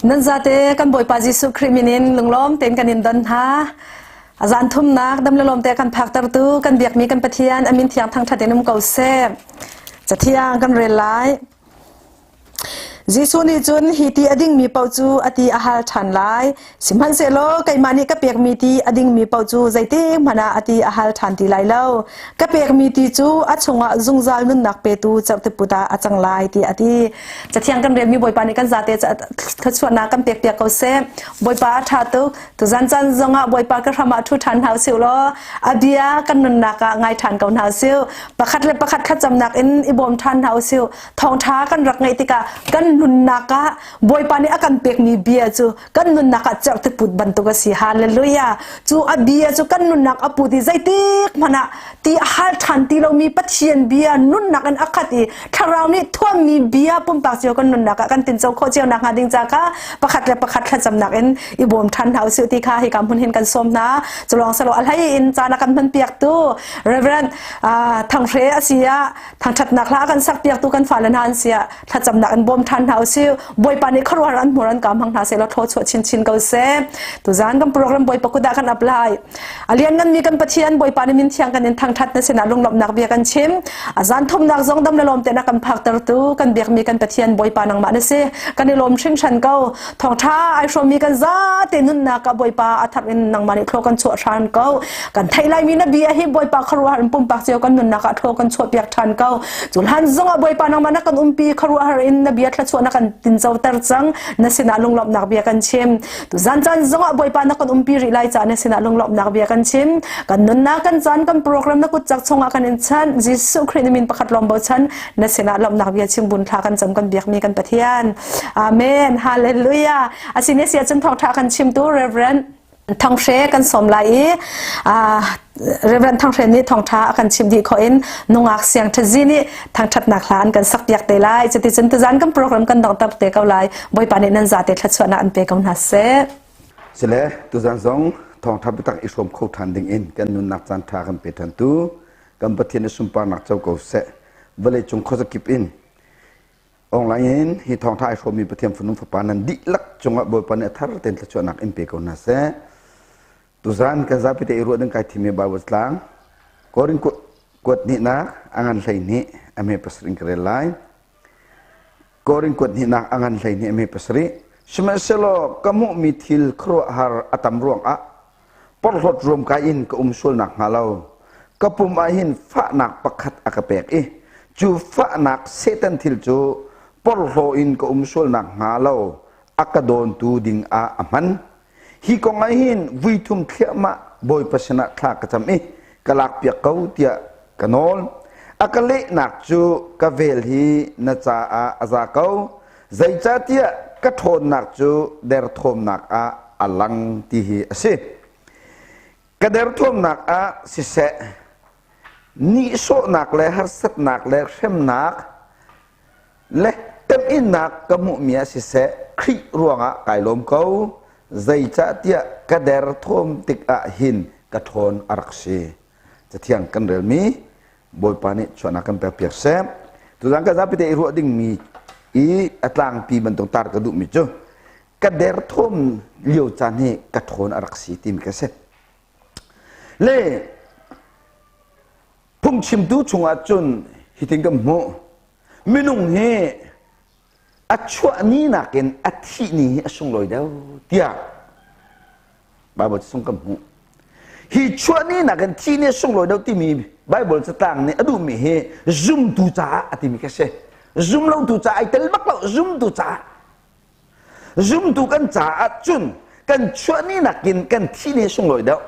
Nan zate kan Bawipa Jesuh Khrih min in lunglawm tein kan in don hna. A zan thumnak dam le lawm te kan phaktertu kan biakmi kan Pathian amin thiang thangthat in um ko seh. Cathiang kan rel lai. Jesuh nih cun hi ti a dingmi paoh cu a ti a hal ṭhan lai. Sihmanhsehlaw keimah nih ka pekmi ti a dingmi paoh cu zeitik hmanh ah a ti a hal ṭhan ti lai lo. Ka pekmi ti cu a chungah zungzal nunnak petu cerhtiput ah a cang lai tiah a ti. Cathiang kan relmi Bawipa nih kan zate thluachuahnak kan pek piak ko seh. Bawipa a ṭha tuk. Tuzan caan zongah Bawipa ka hram ah ṭhu ṭhan hna usih law a bia kan nunnak ah ngai ṭhan ko hna usih. Pakhat le pakhat thlacamnak in i bawm ṭhan hna usih. Thawngṭha kan rak ngeih tikah kan nunnak ah Bawipa nih a kan pekmi bia cu kan nunnak ah cerhti put bantuk a si. Hallelujah. Cu a bia cu kan nunnak a put i zeitik hmanh ah ti a hal ṭhan ti lomi Pathian bia nunnak in a khat i thlarau nih thuammi bia pumpak cio kan nunnak ah kan tinco khawh cio nakhnga ding ca kha pakhat le pakhat thlacamnak in i bawm ṭhan hna usih ti kha hika hmun hin kan sawm hna. Culawng salo a hlei in caan a kan hman piaktu Reverend Thanghre a si ah thangṭhatnak hla a kan sak piaktu kan fale hna an si ah thlacamnak in bawm ṭhan hna usih. Bawipa nih khuaruahhar an hmur an ka hmang hna sehlaw thluachuah chinchin ko seh. Tuzaan kan program Bawipa kut ah kan apply. A liannganmi kan Pathian Bawipa nih min thiang kan in thangṭhat na sinah lunglawmhnak bia kan chim. A zan thumnak zong dam le lawm tein a kan phaktertu kan biakmi kan Pathian Bawipa nangmah na si. Kan i lawm hringhran ko. Thawngṭha ai hrawmmi kan zate nunnak ah Bawipa a thar in nangmah nih thlaw kan chuah hran ko. Kan theih laimi na bia hi Bawipa khuaruahhar in pumpak cio kan nunnak ah thlaw kan chuah piak ṭhan ko. Cu hlan zongah Bawipa nangmah na kan umpi khuaruahhar in na bia thluachuah na kan tincoter cang. Na sinah lunglawmhnak bia kan chim. Tuzan caan zongah Bawipa na kan umpi rih lai caah na sinah lunglawmhnak bia kan chim. Kan nunnak kan caan kan program na kut cak chungah kan in chanh. Jesuh Khrih na min pakhat lawng bochan na sinah lawmhnak bia chim bun thla kan cam kan biakmi kan Pathian. Amen. Hallelujah. Asine sia cun thawngtha kan chimtu Reverend Thang Hre kan sawm lai i Reverend Thang Hre nih thawngṭha a kan chimh dih khawh in nungak siang ṭhazi nih thangṭhatnak hla an kan sak piak te lai. Cuticun tuzan kan program kan donghter te ko lai. Bawipa nih nan zate thluachuahnak an pe ko hna seh. Sile tuzan zong thawngṭha biatak i hrawm kho ṭhan ding in kan nunnak caan ṭha kan pe ṭhan tu kan Pathian i sunparnak co ko seh. Vawlei cung khuazakip in Online in hi thawngṭha ai hrawmmi Pathian fanu fapa nan dihlak cungah Bawipa nih a thar tein thluachuahnak in pe ko hna seh. Tuzan kan zapi te i ruah ding kai thimi Bible tlang Korin kuat hnihnak a ngan 12 a hme pasarih in ka rel lai. Korin kuat hnihnak a ngan 12 a hme pasarih. Sihmanhsehlaw ka hmuhmi thil khuaruahhar a tam ruangah porhlawt ruamkai in ka um sual nakhnga lo ka pum ah hin fahnak pakhat a ka pek i cu fahnak Satan thil cu porhlaw in ka um sual nakhnga lo a ka dawntu ding ah a hman. Hi kong ah hin vui thum thliahmah Bawipa sinah thla ka cam i ka lakpiak ko tiah ka nawl. A ka lehnak cu ka vel hi na caah a za ko, zeicahtiah ka ṭhawnnak cu derthawmnak ah a lang ti hi a si. Ka derthawmnak ah siseh, nihsawhnak le harsatnak le hremnak le temhinnak ka hmuhmi ah siseh, Khrih ruangah kai lawm ko, zeicahtiah ka derthawm tikah hin ka ṭhawn a rak si. Cathiang kan relmi Bawipa nih chuahnak kan pek piak seh. Tuzan ka zapi te i ruah dingmi i a tlangpi bantuk tar ka duhmi cu ka derthawm lio caan hi ka ṭhawn a rak si timi ka si. Le phungchimtu chungah cun hitin kan hmuh. Minung hi a chuah ni nakin a thih ni hi a sunglawi deuh tiah Bible chung kan hmuh. Hi chuah ni nakin thih ni a sunglawi deuh timi Bible catlang nih a duhmi hi zumtu caah a timi ka si. Zumlotu caah ai tel bak lo, zumtu caah. Zumtu kan caah cun kan chuah ni nakin kan thih ni sunglawi deuh.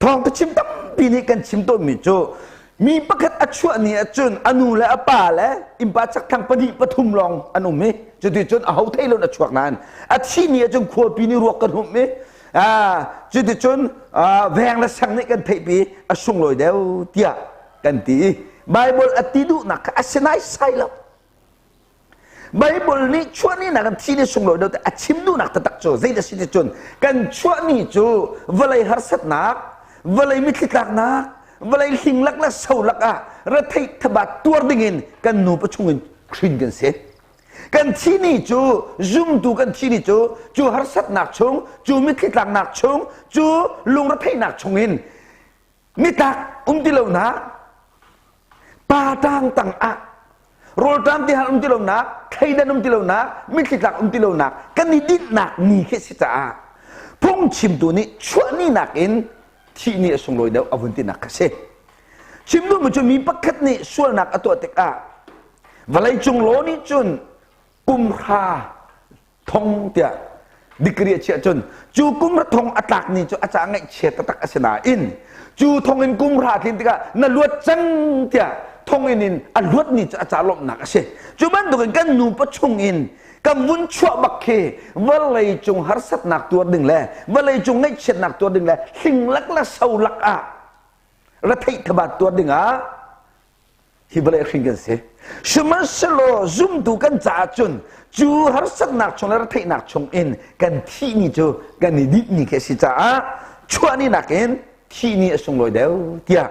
Thawng ka chim tampi nih kan chim tawnmi cu mi pakhat a chuah ni ahcun a nu le a pa le innpa chakthlang pahnih pathum lawng an um i cuticun a ho thei lo a chuak nain a thih ni ahcun khuapi nih ruak kan humh i cuticun veng le sang nih kan theihpi a sunglawi deuh tiah kan ti i Bible a ti duhnak kha a si naisai lo. Bible nih chuahni nak kan thi ni sunglawi deuh a chim duhnak taktak cu zei dah si ti cun kan chuahni cu vawlei harsatnak vawlei mitthli tlaknak vawlei hling lak le so lak ah retheih thabat tuar dingin kan nupa chungin hrin kan si. Kan thi ni cu zumtu kan thi ni cu cu harsatnak chung, cu mitthli tlaknak chung, cu lungretheihnak chung in nitlak um ti lonak pa tang tang ah rawlṭam ti hal um ti lonak thleidan um ti lonak mitthli tlak um ti lonak kan i dinhnak ni khi si caah phungchimtu nih chuah ni nakin thih ni a sunglawi deuh a vun tinak kha si. Chim duhmi cu mi pakhat nih sualnak a tuah tikah vawleicung law nih cun kum hra thong tiah degree a chiah cun cu kum hra thong a tlak ni cu a ca ngaihchia taktak a si nain cu thong in kum hra tlin tikah na luat cang tiah thonginn in a luat ni cu a ca lawmhnak a si. Cu bantukin kan nupa chung in kan vun chuah bak khi vawlei cung harsatnak tuar ding le vawlei cung ngaihchiatnak tuar ding le hling lak le so lak ah retheih thabat tuar ding ah hi vawlei hring kan si. Sihmanhsehlaw zumtu kan caah cun cu harsatnak chung le retheihnak chung in kan thih ni cu kan i dinh ni khi a si caah chuah ni nakin thih ni a sunglawi deuh tiah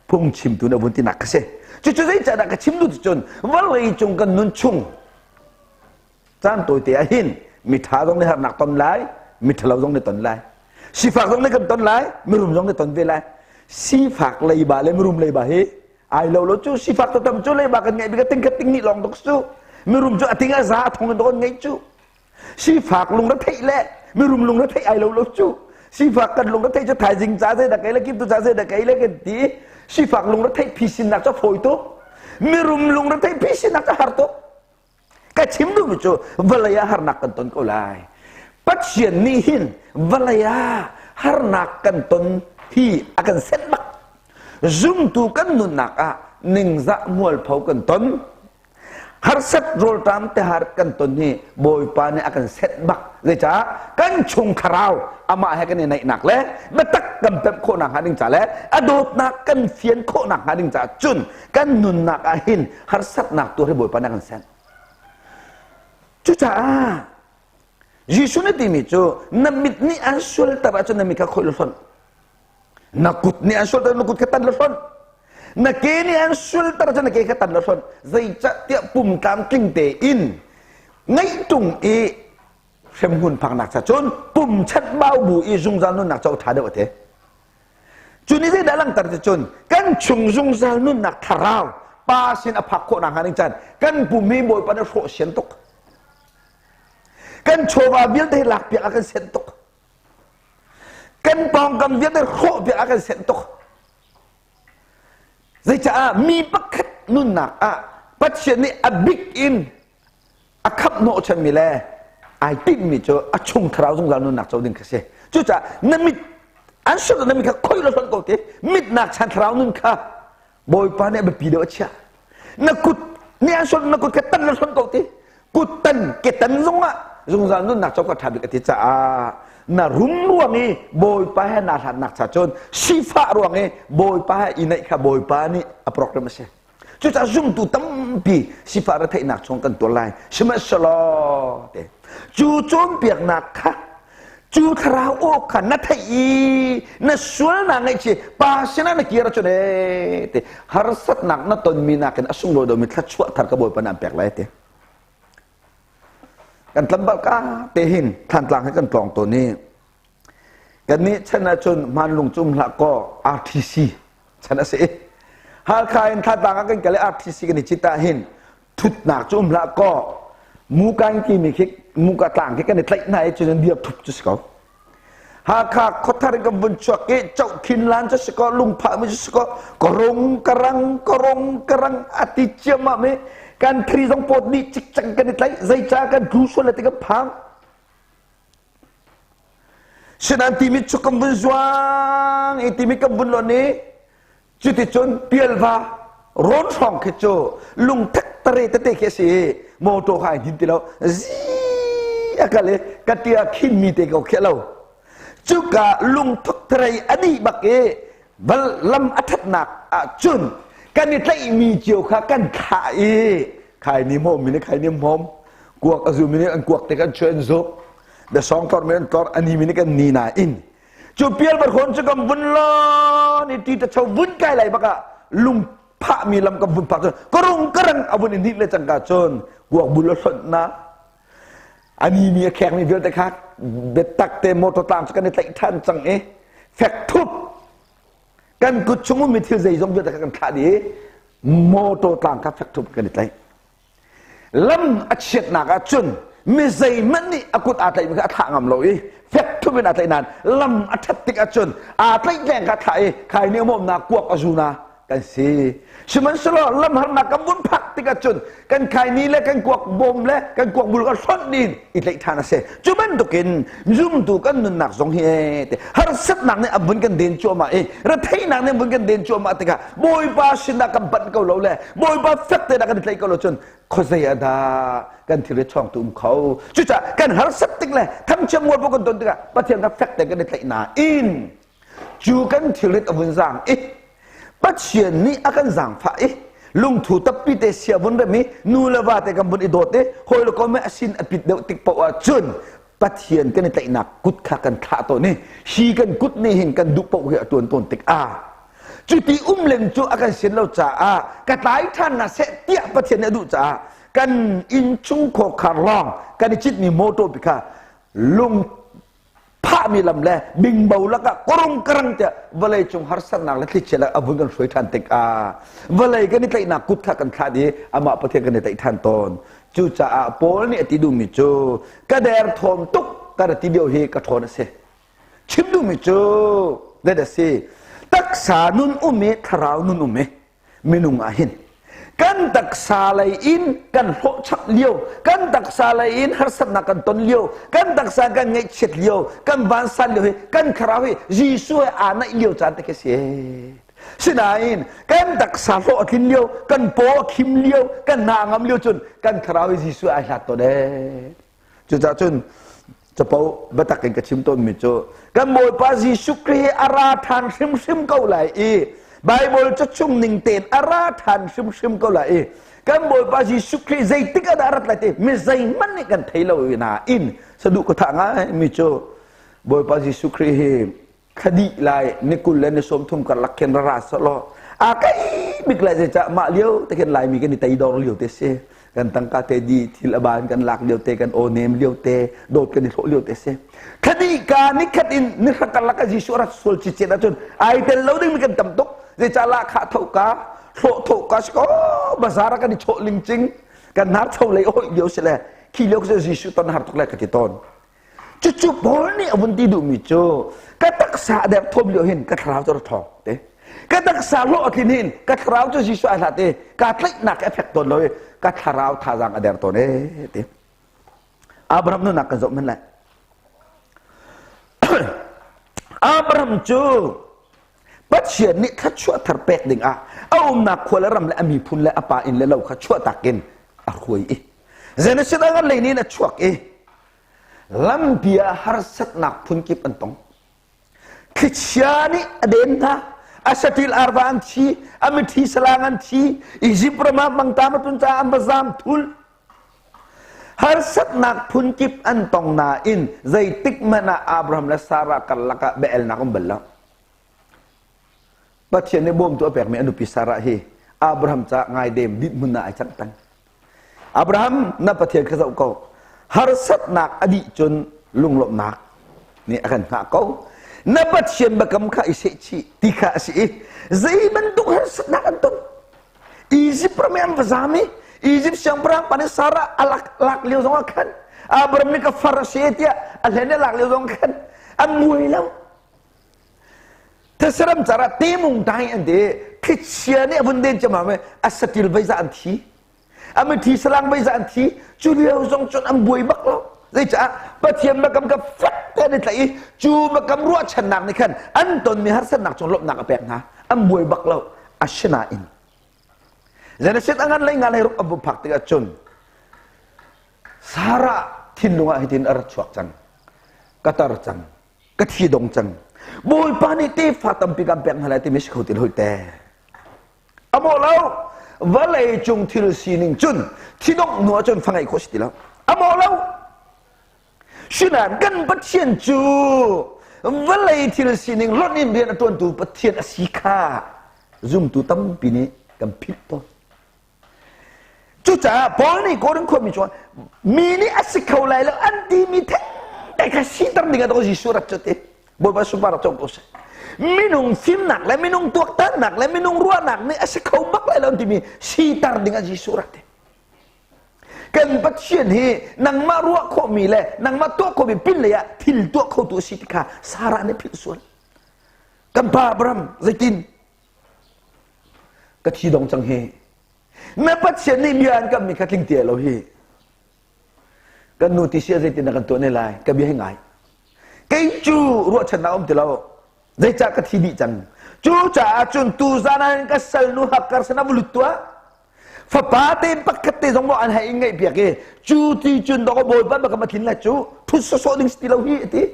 phungchimtu nih a vun tinak ka si. Cucu zeicahdah ka chim duh ti cun vawlei cung kan nun chung caan tawite ah hin miṭha zong nih harnak ton lai, miṭhalo zong nih ton lai. Sifak zong nih kan ton lai, mirum zong nih ton ve lai. Sifak leiba le mirum leiba hi ai lo lo cu sifak tam cu leiba kan ngeih bik ting khat ting nih lawng tuk cu mirum cu a ting a za a thong in kan ngeih cu sifak lungretheih le mirum lungretheih ai lo lo cu sifak kan lungretheih cu thaizing ca zei dah kei le kiptu ca zei dah kei le kan ti sifak lungretheih phisinnak cu fawi tuk mirum lungretheih phisinnak cu har tuk ka chim duhmi cu vawlei ah harnak kan ton ko lai Pathian nih hin vawlei ah harnak kan ton hi a kan senh bak zumtu kan nunnak ah ningzah mualpho kan ton harsat rawlṭam tehar kan ton hi Bawipa nih a kan senh bak zeicah kan chung thlarau amah he kan i naihnak le biatak kan pemh khawhnak hnga ding ca le a dawtnak kan fian khawhnak hnga ding caah cun kan nunnak ah hin harsatnak tuar hi Bawipa nih a kan senh cucaah Jesuh nih timi cu na mit nih an sualter ahcun na mit kha khoih law hlonh na kut nih an sualter na kut kha tan law hlonh na ke nih an sualter ahcun na ke kha tan law hlonh zeicahtiah pum tlamtling tein ngeih ṭung i hremhmun phaknak cha cun pum chanhbau bu i zungzal nunnak cu ṭha deuh a ti cu nih zeidah langhter ti cun kan chung zungzal nunnak thlarau pa sin a phak khawh nakhnga ding caan kan pum hi Bawipa nih hrawh sian tuk kan chawva vialte hi lakpiak a kan senh tuk kan pawngkam vialte hrawhpiak a kan senh tuk Zeicaah mi pakhat nunnak ah Pathian nih a bik in a khamh hnawhchanmi le ai tinhmi cu a chung thlarau zungzal nunnak co ding kha si. Cucaah na mit an sur na mit kha khoi lo hlonh ko te mitnak chan thlarau nun kha Bawipa nih a biapi deuh a chiah. Na kut nih an sur na kut kha tan lo hlonh ko te kuttan ketan zongah zungzal nunnak co ka ṭha bik a ti caah na rum ruang i Bawipa he naa hlatnak cha cun sifah ruang i Bawipa he i naih kha Bawipa nih a program a si. Cucaah zumtu tampi sifah retheihnak chung kan tuar lai. Sihmanhsehlaw te cu cawnpiaknak kha cu thlarau aw kha na theih i na sualnak ngaihchih pa sinah na kir ahcun ee te harsatnak na tonmi nakin a sunglawi deuhmi thluachuah thar ka Bawipa nih an pek lai te kan tlambal ka te hin Thlantlang he kan tlawng tawn i kannih chan ahcun hmanlung cu um hlah kaw RTC chan a si Halkha in Thlantlang ah kan kal i RTC kan i cit ah hin thutnak cu um hlah kaw muka in timi khi muka tlang khi kan i tlaih hna i cun dir thup cu si ko Hakha khuathar in kan vun chuak i Chohkhin lan cu si ko lungphah mi cu si ko karung karang karung karang a ti ciammam i kan thri zong pawt dih cikcek kan i tlaih zeica kan tlu sual le ti kan phang Sinain timi cu kan vun zuang i timi kan vun lon i Cuticun pialva rawn hrawng khi cu lungthek tare tete khi a si i motor kha ai hnin ti lo zi a kal i ka tia khin mi te ko khi a lo cuka lungthuk tharei a dih bak i val lam a thatnak ah cun kan i tlaihmi cio kha kan thlah i khai ni hmawm mi nih khai ni hmawm kuak a zu mi nih an kuak te kan chuan zuk biasawng tlor mi an tlor ani mi nih kan ni nain Cu pial barhawn cu kan vun lon i ti ta cho vun kai lai bak ah lung Phahmi lam kan vun phak cun karung karang a vun i hninh le cangka cun kuak bul a hlonh na ani mi a khekmi vialte kha biatak te motor tlang cu kan i tlaih ṭhan cang i fek thup kan kut chung ummi thil zeizong vialte kha kan thlah dih i motor tlang kha fek thup kan i tlaih. Lam a chiatnak ah cun mi zeihmanh nih a kut aa tlaihmi kha a thlah ngam lo i fek thup in aa tlaih nain lam a ṭhat tik ahcun aa tlaih leng kha thlah i khai nih a mawmnak kuak a zu na kan si. Sihmanhsehlaw lam harnak kan vun phak tik ahcun kan khaini le kan kuak bawm le kan kuak bul kan hlonh dih in i tlaih ṭhan a si. Cu bantukin zumtu kan nunnak zong hi te harsatnak nih a vun kan den cuahmah i retheihnak nih a vun kan den cuahmah tikah Bawipa sinah kan banh ko lo le Bawipa fek te dah kan i tlaih ko lo cun khuazei ah dah kan thilri chawngtu um kho. Cucaah kan harsat tik le thangchiat mualpho kan ton tikah Pathian kha fek te kan i tlaih nain cu kan thilrit a vun zaang i Pathian nih a kan zaangfah i lungthu tappi te sia vun rem i nu le va te kan vun i dawt i hawi le kom a sin a pit deuh tik paoh ah cun Pathian kan i tlaihnak kut kha kan thlah tawn i hi kan kut nih hin kan duh paoh hi a tuan tawn tik ah cuti um len cu a kan sian lo caah ka tlai ṭhan na seh tiah Pathian nih a duh caah kan innchung khawkhar lawng kan i citmi motor pi kha lung phahmi lam le bingbo lakah korong karang tiah vawlei cung harsatnak le thlichia lak a vun kan hruai ṭhan tikah vawlei kan i tlaihnak kut kha kan thlah i amah Pathian kan i tlaih ṭhan tawn. Cucaah Paul nih a ti duhmi cu ka derthawm tuk ka ra ti lio hi ka ṭhawn a si. Chim duhmi cu that a si. Taksa nun um i thlarau nun um i minung ah hin kan taksa lei in kan hlawhchap lio kan taksa lei in harsatnak kan ton lio kan taksa kan ngaihchiat lio kan vansan lio hi kan thlarau hi Jesuh he aa naih lio caan te khi si sinain kan taksa hlawh a tlin lio kan paw a khim lio kan hna ngam lio cun kan thlarau hi Jesuh ai hlat tawn ee Cucaah cun capo biatak in ka chim tawnmi cu kan Bawipa Jesuh Khrih hi a ra ṭhan hrimhrim ko lai i Baibal ca chung ning tein a ra ṭhan hrimhrim ko lai i kan Bawipa Jesuh Khrih zeitik ah dah a rat lai ti mi zeihmanh nih kan thei lo i nain saduh ka thah ngai mi cu Bawipa Jesuh Khrih hi thla dih lai ni 20 le ni 30 karlak khin ra ra selaw a kai bik lai zeicah mah lio te khin laimi kan i teidor lio te si kan tangka te di thil a ban kan lak lio te kan aw nem lio te dawt kan i hlawh lio te si thla dih ka ni khat in ni hra karlak a Jesuh rat sual cicet ahcun ai tel lo ding mi kan tam tuk zeicah lah khah tho ka hlawh tho ka si ko bazar ah kan i chawh lingcing kan hnar cho lei oi lio si le khi lio cu Jesuh ton har tuk le ka ti tawn Cucu Paul nih a vun ti duhmi cu ka taksa a derthawm lio hin ka thlarau cu a ṭhawng te. Ka taksa hlawh a tlin hin ka thlarau cu Jesuh ai hlat i kaa tlaihnak a fek tawn lo i ka thlarau thazaang a der tawn ee ti. Abraham nunnak kan zoh hmanh lai. Abraham cu Pathian nih thluachuah thar pek dingah a umnak khua le ram le a miphun le a pa inn le lo kha chuahtak in a hruai i Genesis a ngan lei nih a chuak i Lampi ah harsatnak phunkip an tong. Thlichia nih a den hna. A saṭil arva an thi, a mithi salang an thi, Izipt ram ah mangṭam a tlun caah an va zaam thul. Harsatnak phunkip an tong nain zeitik hmanh ah Abraham le Sarah karlak ah bia-elnak um bal lo. Pathian nih bawmtu a pekmi a nupi Sarah hi Abraham caah ngaidem dinhmun ah ai cang peng. Abraham na Pathian kha zoh ko. Harsatnak a dih cun lunglawmhnak nih a kan hngah ko. Na Pathian biakam kha i sehchih ti kha a si i zei bantuk harsatnak an ton. Izipt ram i an va zam i Izipt siangpahrang pa nih Sarah a lak, lak lio zongah khan Abraham nih ka far a si tiah a hlen i a lak lio zong khan an muai lo. These ram car ah temung dai an ti thlichia nih a vun den ciammam i a satil veiza an thi a mithi salang veiza an thi cu lio zong cun an buai bak lo zeicah Pathian biakam kha fek te an i tlaih i cu biakam ruahchannak nih khan an tonmi harsatnak cung lawmhnak a pek hna an buai bak lo asinain Genesis a ngan lei nga lei ruk a phak tikah cun Sarah thinlung ah hitin a rak chuak cang ka tar cang ka thi dong cang bawipa nih tefa tampi kan pek hna lai timi si kho ti lo te a maw lo vawlei cung thil sining cun thidongh hnu ahcun fa ngeih khawh si ti lo a maw lo sinain kan pathian cu vawlei thil sining lonh in rian a tuantu pathian a si kha zumtu tampi nih Kan philh tawn. Cucaah Paul nih Korin khuami cu mi nih a si kho lai lo an timi thengte kha siter ding ah Jesuh rat cu ti. Bawipa sunpar rak cawm ko seh. Minung fimnak le minung tuaktannak le minung ruahnak nih a si kho bak lai lo an timi siter ding ah Jesuh rat ti. Kan Pathian hi nangmah ruah khawhmi le nangmah tuah khawhmi pin lei ah thil tuah khotu a si ti kha Sarah nih philh sual. Kan pa Abraham zeitin ka thi dong cang hi na Pathian nih bia an kammi kha tling te lo hi kan nu ti sia zeitin na kan tuah ne lai ka bia hi ngai kei cu ruahchannak um ti lo zeicah ka thi dih cang cu caah cun tu zan ah ka salnu hakkar sana bulut tuah fapa te pakhat te zong maw an hei in ngaih piak i cu ti cun dok bawipa baka ma thin la cu thut sawsawh ding si ti lo hi ti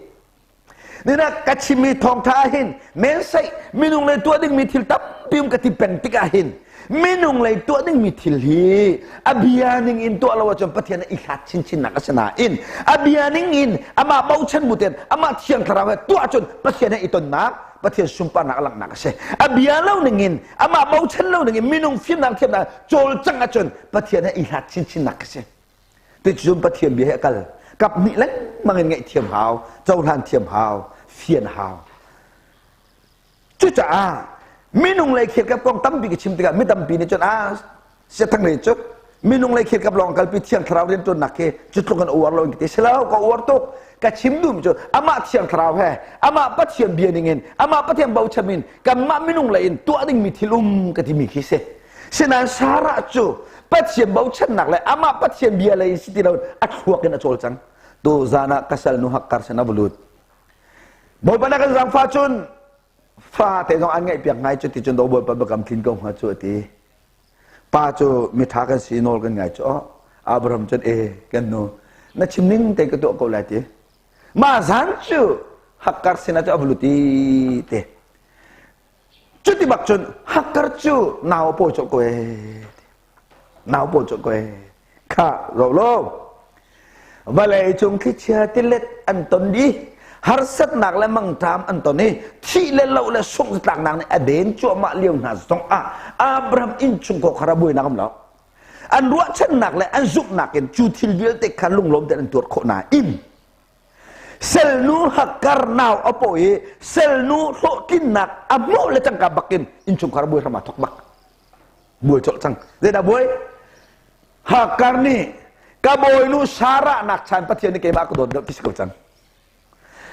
Nina ka chimmi thawngtha ah hin mensaih minung lei tuah dingmi thil tampi um ka ti peng tikah hin minung lei tuah dingmi thil hi a bia ning in tuah lo ahcun Pathian i hlat chinchinnak a si nain a bia ning in amah bochan bu tein amah thiang thlarau he tuah cun Pathian he i tonnak Pathian sunparnak a langhnak a si. A bia lo ning in amah bochan lo ning in minung fimnak thiamnak cawlcangh ahcun Pathian he i hlat chinchinnak a si. Ticun Pathian bia he a kal. Kap hnih lengmang in ngaihthiam hau, cohlan thiam hau, fian hau. Cucaah minung lei khirkap kong tampi ka chim tikah mi tampi nih cun ah siathang re cu minung lei khirkap lawng kalpi thiang thlarau rianṭuannak khi cu tluk in uar lo in ka ti si lo ka uar tuk ka chim duhmi cu amah thiang thlarau he amah Pathian bia ning in amah Pathian bochan in kanmah minung lei in tuah dingmi thil um ka timi khi si Sinain Sarah cu Pathian bochannak le amah Pathian bia lei in si ti lo a thluak in a cawlcang. Tu zan ah ka salnu hakkar sin a va lut. Bawipa na kan zaangfah cun fa te zong an ngaih piak ngai cu ti cun do Bawipa biakam tlin ko hnga cu a ti. Pa cu mitha kan si nawl kan ngai cu oh Abraham cun e kan nu na chim ning te ka tuah ko lai ti. Mah zan cu hakkar sinah cu a va lut i te. Cuti bak cun hakkar cu nau a pawi colh ko ee. Nau pawi colh ko ee. Kha ro lo. Vawlei cung thlichia tilet an ton dih. Harsatnak le mangṭam an ton i thih le loh le sungh tlaknak nih a den cuahmah lio hna zong ah Abraham innchungkhar kha buainak um lo. An ruahchannak le an zumhnak in cu thil vialte kha lunglawm tein an tuar khawh nain Selnu hakkar nau a paw i selnu hlawhtlinnak a hmuh le cangka bakin innchungkhar buai hram aa thok bak. Buai colh cang. Zeidah buai? Hakkar nih ka bawinu Sarah nak chan Pathian nih keimah ka dawt deuh ti si ko cang.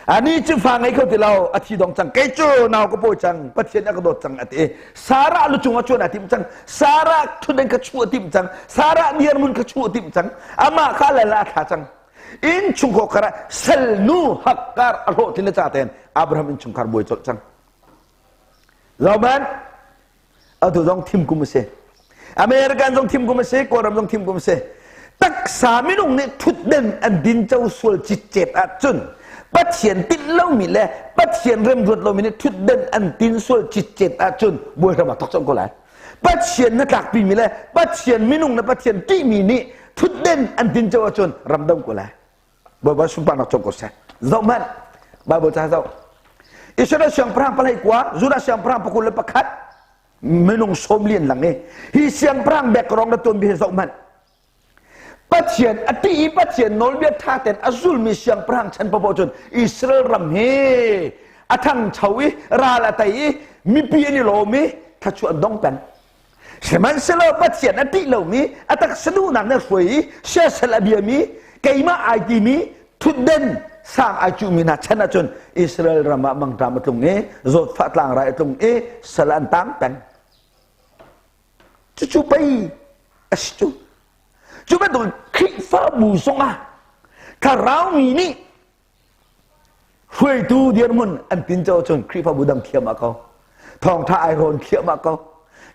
Ani cu fa ngei kho ti lo, a thi dong cang. Kei cu nau ka pawi cang, Pathian nih a ka dawt cang a ti. Sarah lu cung ah cuan a timh cang. Sarah thutden kha chuh a timh cang. Sarah dirhmun kha chuh a timh cang. Amah kha le la a thla cang. Innchungkhar kar ah salnu hakkar a hlawhtlin le ca tein Abraham innchungkhar buai colh cang. Zohman, atu zong thim kum a si. American zong thim kum a si, Kawlram zong thim kum a si. Taksa minung nih thutden an din co sual citcet ahcun Pathian tinh lomi le Pathian remruat lomi nih thutden an tin sual citcet ahcun buai hram ah thok cang ko lai. Pathian na tlakpimi le Pathian minung na Pathian ṭihmi nih thutden an tin cio ahcun ram dam ko lai. Bawipa sunparnak cong ko seh. Zoh hmanh. Bible ca zoh. Israel siangpahrang palei kua, Judah siangpahrang pakul le pakhat, minung sawm lian lang i hi siangpahrang background na tuan bi hi zoh hmanh. Pathian a ṭih i Pathian nawlbia ṭha tein a zulmi siangpahrang chan paohpaoh cun Israel ram hi a ṭhangcho i ral a tei i mipi an i lawm i thluachuah an dong peng. Sihmanhsehlaw Pathian a ṭih lomi, a taksa duhnak nih a hruai i siasal a biami, keimah ai timi, thutden sang ai cuhmi hna chan ahcun Israel ram ah mangṭam a tlung i zawtfah tlangrai a tlung i sal an tang peng. Cucu pei a si cu. Cu bantuk Khrihfabu zongah thlarau mi nih hruaitu dirhmun an tinco cun Khrihfabu dang thiam ah ko. Thawngtha ai rawn thiam ah ko.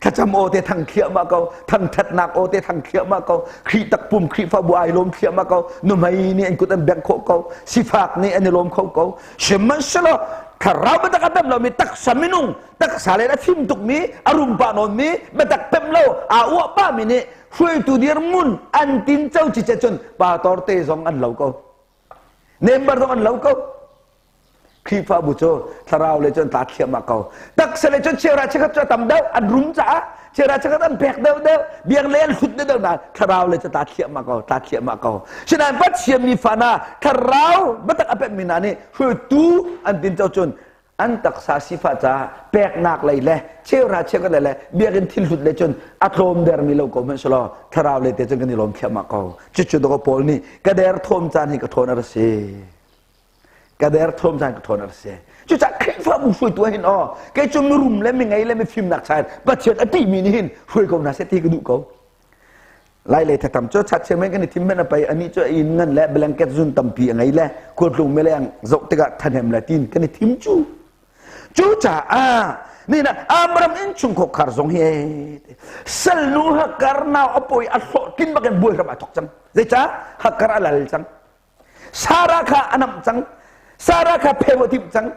Thlacam aw te thang thiam ah ko. Thangthatnak aw te thang thiam ah ko. Khrih takpum Khrihfabu ai lawm thiam ah ko. Nuhmei nih an kut an bengh khawh ko. Sifak nih an i lawm kho ko. Sihmanhsehlaw thlarau biatak a pem lomi taksa minung taksa le a fim tukmi a rum pah nawnmi biatak pem lo aa uah pahmi nih hruaitu dirhmun an tinco cice cun pastor te zong an lo ko member zong an lo ko. Khrihfabu cu thlarau le cun tla thliahmah ko. Taksa le cun cheuhra cheukhat cu a tam deuh, an rum caah cheuhra cheukhat an pek deuh deuh, biak le an hlut deuh nain thlarau le cu tla thliahmah ko, tla thliahmah ko. Sinain Pathian mi fa hna thlarau biatak a pekmi hna nih hruaitu an tinco cun an taksa sifah caah peknak lei le cheuhra cheukhat lei le biakinn thil hlut le cun a tlawm dermi lo ko hmanh selaw thlarau le te cun kan i lawm thliahmah ko. Cucu dawkaw Paul nih ka derthawm caan hi ka ṭhawn a ra si. Ka derthawm caan ka ṭhawn a si. Cucaah Khrihfabu hruaitu ah hin aw kei cu mirum le mingei le mifimnak chain Pathian a ṭihmi nih hin hruai ko hna seh ti ka duh ko. Lai lei thatam cu chatchia men kan i thim men a pei ani cu a inn ngan le blanket zun tampi a ngei le khualtlung mileng zoh tikah thahnem le tin kan i thim cu. Cucaah ni na Abraham innchung khar zong hi salnu Hagar nau a pawi a hlawhtlin bakin buai hram a thok cang. Zeicah Hagar a lal cang. Sarah kha a namh cang. Sarah kha pheu a timh cang.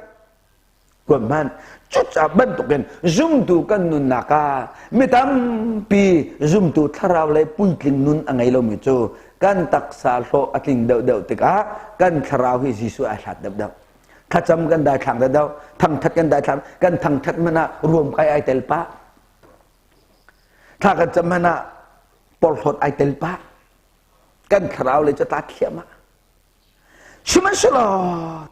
Kuan hmanh. Cucaah bantukin zumtu kan nunnak ah mi tampi zumtu thlarau lei puitling nun a ngei lomi cu kan taksa hlawh a tling deuhdeuh tikah kan thlarau hi Jesuh ai hlat deuhdeuh. Thlacam kan daithlang deuhdeuh, thangthat kan daithlang, kan thangthat hmanh ah ruamkai ai tel pah. Thla kan cam hmanh ah porhlawt ai tel pah. Kan thlarau lei cu tla thliahmah. Sihmanhsehlaw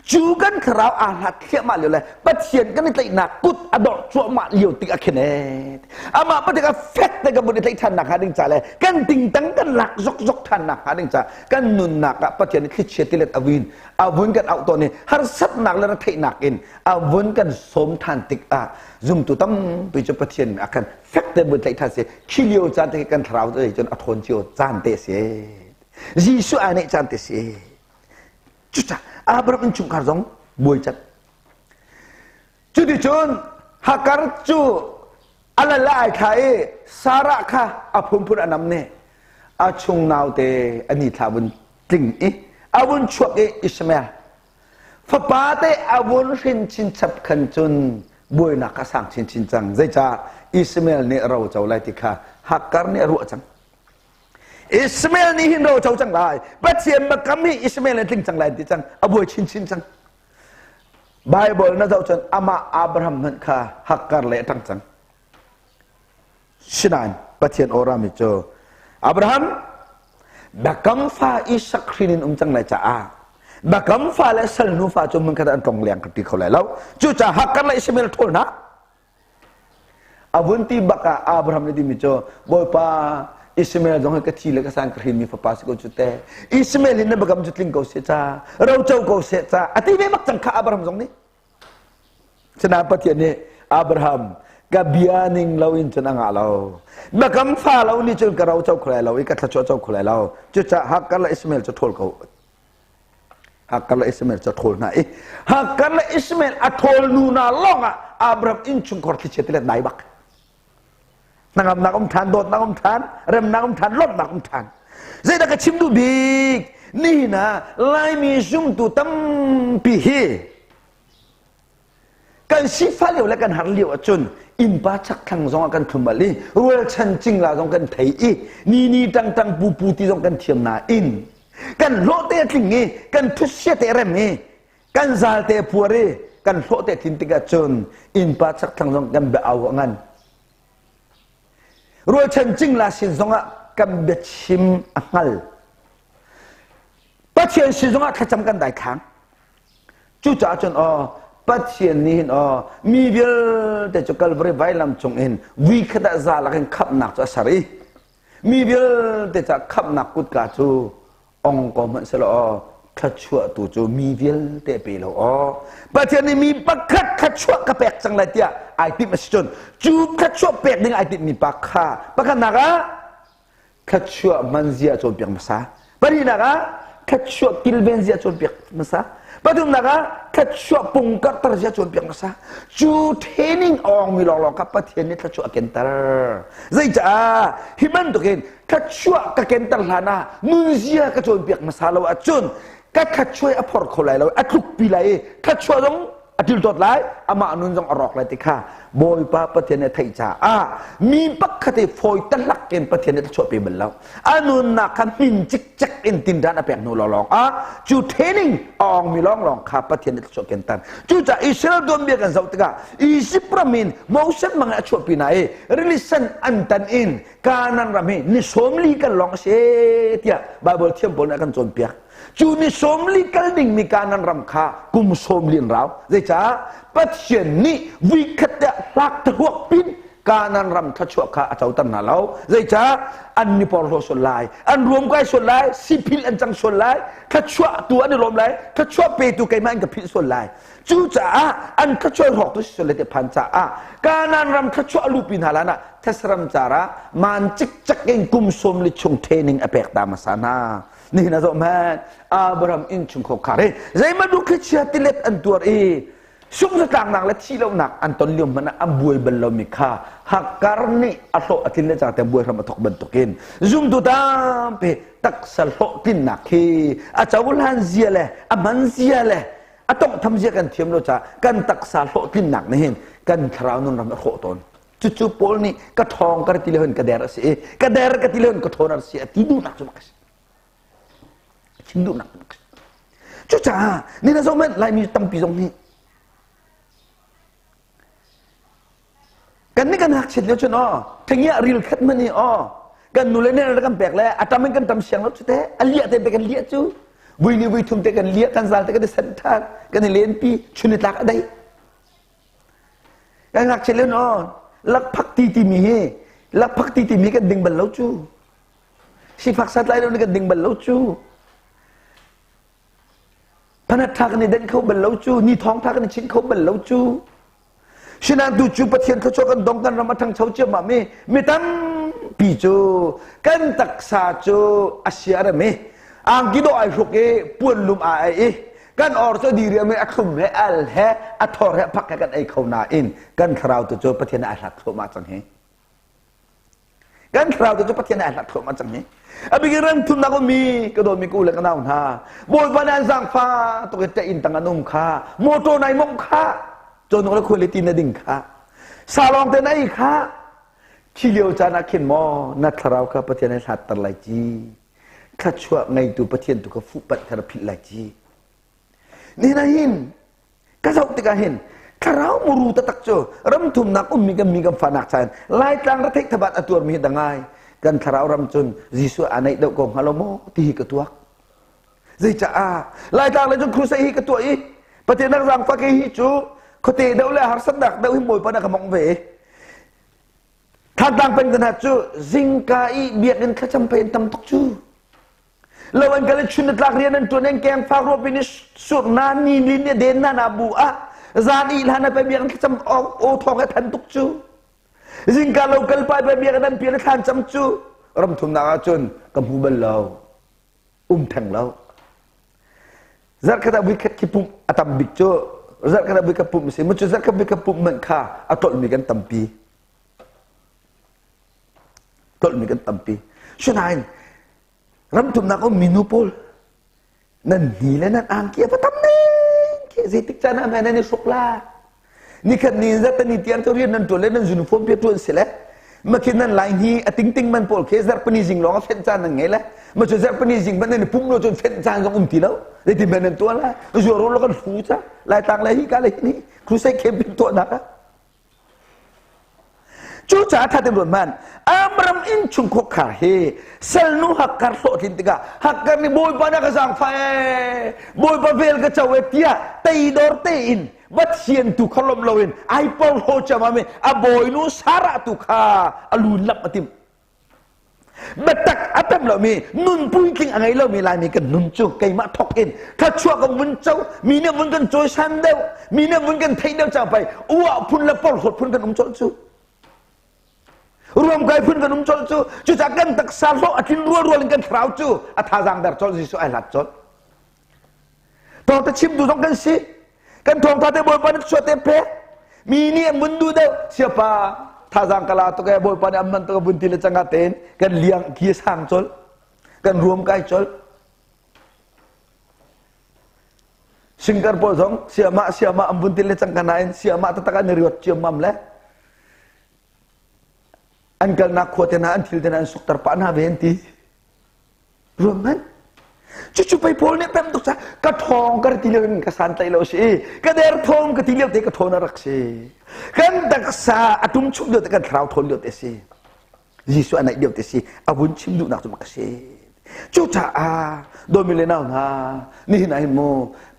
cu kan thlarau aa hlat thliahmah lio le Pathian kan i tlaihnak kut a dorh cuahmah lio tik ah khin ee amah Pathian a fek te kan vun i tlaih ṭhan nak hnga ding ca le kan tingtang kan lak zokzok ṭhan nak hnga ding ca kan nunnak ah Pathian nih thlichia tilet a vun a vun kan auh tawn i harsatnak le retheihnak in a vun kan sawm ṭhan tik ah zumtu tampi cu Pathian ah khan fek te vun tlaih ṭhan si khi lio caan te kan thlarau te cun a ṭhawn cio caan te si. Jesuh ai neih caan te si. Cucah Abraham innchungkhar zong buai cat. Cuticun Hagar cu a lal ai thla i Sarah kha a phunphun a nam ne. A chung naute a ni thla vun tling i a vun chuak i Ishmael. Fapa te a vun hrin chinchap khan cun buainak a sang chinchin cang. Zeicah Ishmael nih ro co lai ti kha Hagar nih a ruah cang. Ishmael nih hin ro co cang lai. Pathian biakam hi Ishmael nih tling cang lai ti cang. A buai chinchin cang. Bible na zoh cun amah Abraham hmanh kha hakkar le a ṭang cang. Sinain Pathian awrami cu Abraham biakam fa Isak hrin in um cang lai caah biakam fa le salnu fa cu hmunkhat an tlong leng ka ti kho lai lo. Cucaah Hakkar le Ishmael ṭhawl hna. A vun ti bak ah Abraham nih timi cu Bawipa Ishmael zong hi ka thi le ka sang ka hrinmi fapa si ko cu te. Ishmael hi na biakam cu tling ko seh ca, roco ko seh ca. A ti ve bak cang kha Abraham zong nih. Sinain Pathian nih Abraham ka bia ning lo in cun a ngah lo. Biakam fa lo nih cun ka roco kho lai lo i ka thluachuah co kho lai lo. Cucaah Hagar le Ishmael cu ṭhawl ko Hagar le Ishmael cu a ṭhawl hna i Hagar le Ishmael a ṭhawl nu hna lawngah Abraham innchungkhar thlichia tilet dai bak. Hnangamnak um ṭhan, dawtnak um ṭhan, remnak um ṭhan, lawmhnak um ṭhan. Zeidah ka chim duh bik? Nihin ah Laimi zumtu tampi hi Kan sifah lio le kan har lio ahcun innpa chakthlang zong ah kan thlum-al i rualchan cingla zong kan thei i ni ni ṭang ṭang pu pu ti zong kan thiam nain kan hlawh te a tling i kan thutsia te a rem i kan zal te a puar i kan hlawh te a tlin tik ahcun innpa chakthlang zong kan bia au a ngan. Rualchan cingla sin zongah kan biachim a hngal. Pathian sin zongah thlacam kan daithlang. Cucaah cun aw Pathian nih hin aw mi vialte cu Kalvari vailam cung in vui khat ah za lakin khamhnak cu a ser i mi vialte ca khamhnak kutka cu ong ko hmanh selaw aw thluachuah tu cu mi vialte pe lo aw Pathian nih mi pakhat thluachuah ka pek cang lai tiah ai timh a si cun cu thluachuah pek ding ai timhmi pa kha pakhatnak ah thluachuah hman zia cawnpiak hmasa. Pahnihnak ah thluachuah kilven zia cawnpiak hmasa. Pathumnak ah thluachuah pungkarter zia cawnpiak hmasa. Cu training a awngmi lawnglawng kha Pathian nih thluachuah a kenter. Zeicaah hi bantukin thluachuah ka kenter hlan ah nunzia ka cawnpiak hmasa lo ahcun ka thluachuah a phor kho lai lo, a tlukpi lai i thluachuah zong a tiltawt lai, amah nun zong a rawk lai ti kha. Bawipa Pathian nih a theih caah mi pakhat i fawi tahlak in Pathian nih thluachuah pe bal lo. A nunnak kha hmin cikcek in tinṭan a pek hnu lawnglawng ah cu training a awngmi lawnglawng kha Pathian nih thluachuah ken tan. Cucaah Israel tuanbia kan zoh tikah Izipt ram in Moses mang in a chuahpi hna i rili sen an tan in Kanaan ram hi ni 40 kal lawng a si tiah Baibal thiam pawl nih a kan cawnpiak. Cu ni 40 kal dingmi Kanaan ram kha kum 40 an rau. Zeicah? Pathian nih vuikhat te ah hlak thahuak pin Kanaan ram thluachuah kha a coter hna lo. Zeicah? An ni porhlaw sual lai, an ruamkai sual lai, siphil an cang sual lai, thluachuah tu an i lawm lai, thluachuah petu keimah in ka philh sual lai. Cucaah an thluachuah hrawktu si sual lai ti phan caah Kanaan ram thluachuah a luhpi hna lan ah Thesram car ah man cikcek in kum 40 chung training a pek ta hmasa hna. Nihin ah zoh hmanh Abraham innchungkhar khar hi zeimaw thlichia tilet an tuar i sungzatlaknak le thihlohnak an ton lio hmanh ah an buai bal lomi kha Hagar nih a hlawh a tlin le cang tiang buai hram a thawk bantukin zumtu tampi taksa hlawhtlinnak hi a cohlan zia le a hman zia le a tawnghtham zia kan thiam lo caah kan taksa hlawhtlinnak nih hin kan thlarau nun ram a hrawh tawn. Cucu Paul nih ka ṭhawng ka ti le ka der a si i ka der ka ti le ka ṭhawn a si a ti duhnak cu bak a si. Chim duhnak cu bak a si. Cucaah ni na zoh manh Laimi tampi zong nih kan nih kan ngakchiat lio cun aw thengiah ril khat man i aw kan nu le ne kan pek le a tam in kan tam siang lo cu te a liah te pe kan liah cu vui ni vui thum te kan liah kan zal te kan i sen than kan i lenpi chun i tlak a dai Kan ngakchia lio no lakphak ti timi hi lakphak ti timi kan ding bal lo cu. Sifak santlai lo nih kan ding bal lo cu. Phanat tha kan i den kho bal lo cu. Ni thawng tha kan i chinh kho bal lo cu. Sinain tu cu Pathian thluachuah kan dong kan ram a ṭhangcho ciammam i mi tampi cu kan taksa cu a sia a rem i angki dawh ai hruk i puanlum aa ai i kan or cu diriam i a thlum he al he a thor he a phak he kan ei kho nain kan thlarau tu cu Pathian ai hlat thluahmah cang hi. Kan thlarau tu cu Pathian ai hlat thluahmah cang hi. A bikin ram thumnak ummi ka dawtmi ka u le ka nau hna Bawipa nih an zaangfa tuk i inn tang an um kha motor nai mongh kha cawnuk le khuali na ding kha salawng te na ei kha khi lio caan ah khin maw na thlarau kha Pathian ai hlatter lai ci thluachuah ngeitu Pathian tu kha fuhpanh kha na philh lai ci. Nihin ah hin ka zoh tikah hin thlarau muru taktak cu ramthumnak ummi kan mi kan fahnak caan Laitlang retheih thabat a tuarmi hi dangai kan thlarau ram cun Jesuh aa naih deuh ko hnga lo maw ti hi ka tuak. Zeicaah Laitlang le cun crusade hi ka tuah i Pathian nak zaangfak hi cu khuate deuh le harsatnak deuh hi Bawipa na ka mong ve. Thantlang peng hna cu zingka i biakinn thlacam pei an tam tuk cu. Lo an kal i chun tlak rian an ṭuan an keng fak ruapi nih surh na ni lin nih den na na bu ah zan i hlan pei biakinn thlacam aw thawng he than tuk cu. Zingka lo kal pai pei biakinn an pian thlan cam cu ram thumnak ah cun ka hmu bal lo. Um theng lo. Zarhkhat ah vuikhat khi pumh a tam bik cu zarhkhat ah vuikhat pumh a si. Mu cu zarhkhat vuikhat pumh hmanh kha a tlolhmi kan tampi. Tlolhmi kan tampi. Sinain ramthumnak um minu pawl nan hni le nan angki a va tam ning khi zeitik caan ah nan i hruk la nikhat ni zat ni tiang cu rian nan ṭuan le nan uniform pia ṭuan si le makhin nan lai hni a tingting man pawl khi zarhpini zing lawng a fenh caan nan ngei le ma cu zarhpini zing man nan i pum lo cun fenh caan zong um ti lo zeitin man nan tuah lai zuar lo kan hlu ca laitlang le hi ka le hi ni crusade campaign tuahnak ah Cucaah ṭha tein ruat hmanh. Amram innchung khuakhar hi salnu Hagar hlawhtlin tikah Hagar nih Bawipa na ka zaangfah ee, Bawipa vel ka co ee tiah teidor tein Pathian tu kha lawmh loin ai porhlaw ciammam i a bawinu Sarah tu kha a lu in lamh a timh. Biatak a pem lomi nun puitling a ngei lomi Laimi kan nun cu keimah thawk in thluachuah kan vun co mi nih vun kan cawisan deuh mi nih vun kan theih deuh cang pei uah phun le porhlawt phun kan um colh cu ruamkai phun kan um colh cu cucaah kan taksa hlawh a tlin rualrual in kan thlarau cu a thazaang der colh Jesuh ai hlat colh Thawngtha chimtu zong kan si. Kan thawngtha te Bawipa nih chuah te pek. Mi nih an vun duh deuh. Siapa thazaang ka la tuk ee Bawipa nih an man tuk vun ti le canga tein kan liang ki sang colh. Kan ruam kai colh. Singkar pawl zong siamah siamah an vun ti le cang ka nain siamah taktak an i riot ciammam le. An kalnak khua te hna an thil te hna an sukter pah hna ve an ti. Ruam hmanh. Cucu pei Paul nih pem tuk ca ka ṭhawng ka ti lio in ka santlaih lo si ka derthawm ka ti lio te ka ṭhawn a rak si. Kan taksa a tum chuk lio te kan thlarau ṭhawn lio te si. Jesuh a naih lio te si. A vun chim duhnak cu mak a si. Cucaah dawmi le nau hna nihin ah hin mu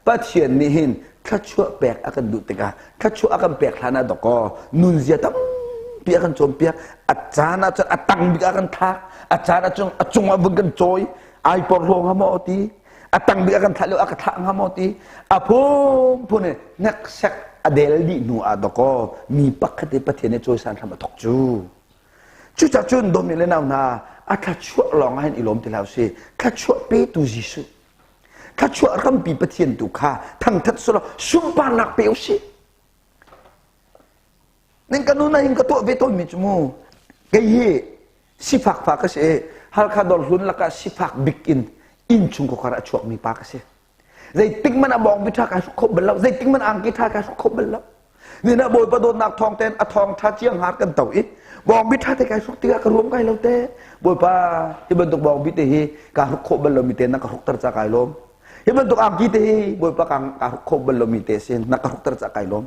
Pathian nih hin thluachuah pek a kan duh tikah thluachuah a kan pek hlan ah dawkaw nunzia tampi a kan cawnpiak a caan ah cun a tang bik ah kan thlak a caan ah cun a cung ah vun kan cawi ai porhlaw hnga maw ti a tang bik a kan thlah lio a ka thlah hnga maw ti a phunphun in hneksek a del dih hnu ah dawkaw mi pakhat i Pathian nih cawisan hram a thok cu Cucaah cun dawmi le nau hna a thluachuah lawng ah hin i lawm ti hlah usih. Thluachuah petu Jesuh, thluachuah rampi Pathian tu kha thangthat sulaw sunparnak pe usih. Ning ka nu na hin ka tuah ve tawnmi cu mu. Kei hi sifak fa ka si i Halkha dawrhlun lakah sifak bik in innchung khuakhar a chuakmi pa ka si. Zeitik man a bawng bi ṭha kai hruk kho bal lo. Zeitik man angki ṭha kai hruk kho bal lo. Ni na Bawipa dawtnak thawng tein a thawng ṭha chiang har kan to i bawng bi ṭha te kai hruk tikah ka ruam kai lo te. Bawipa hi bantuk bawng bi te hi ka hruk khawh bal lomi te na ka hrukter ca kai lawm. Hi bantuk angki te hi Bawipa ka ka hruk khawh bal lomi te sin na ka hrukter ca kai lawm.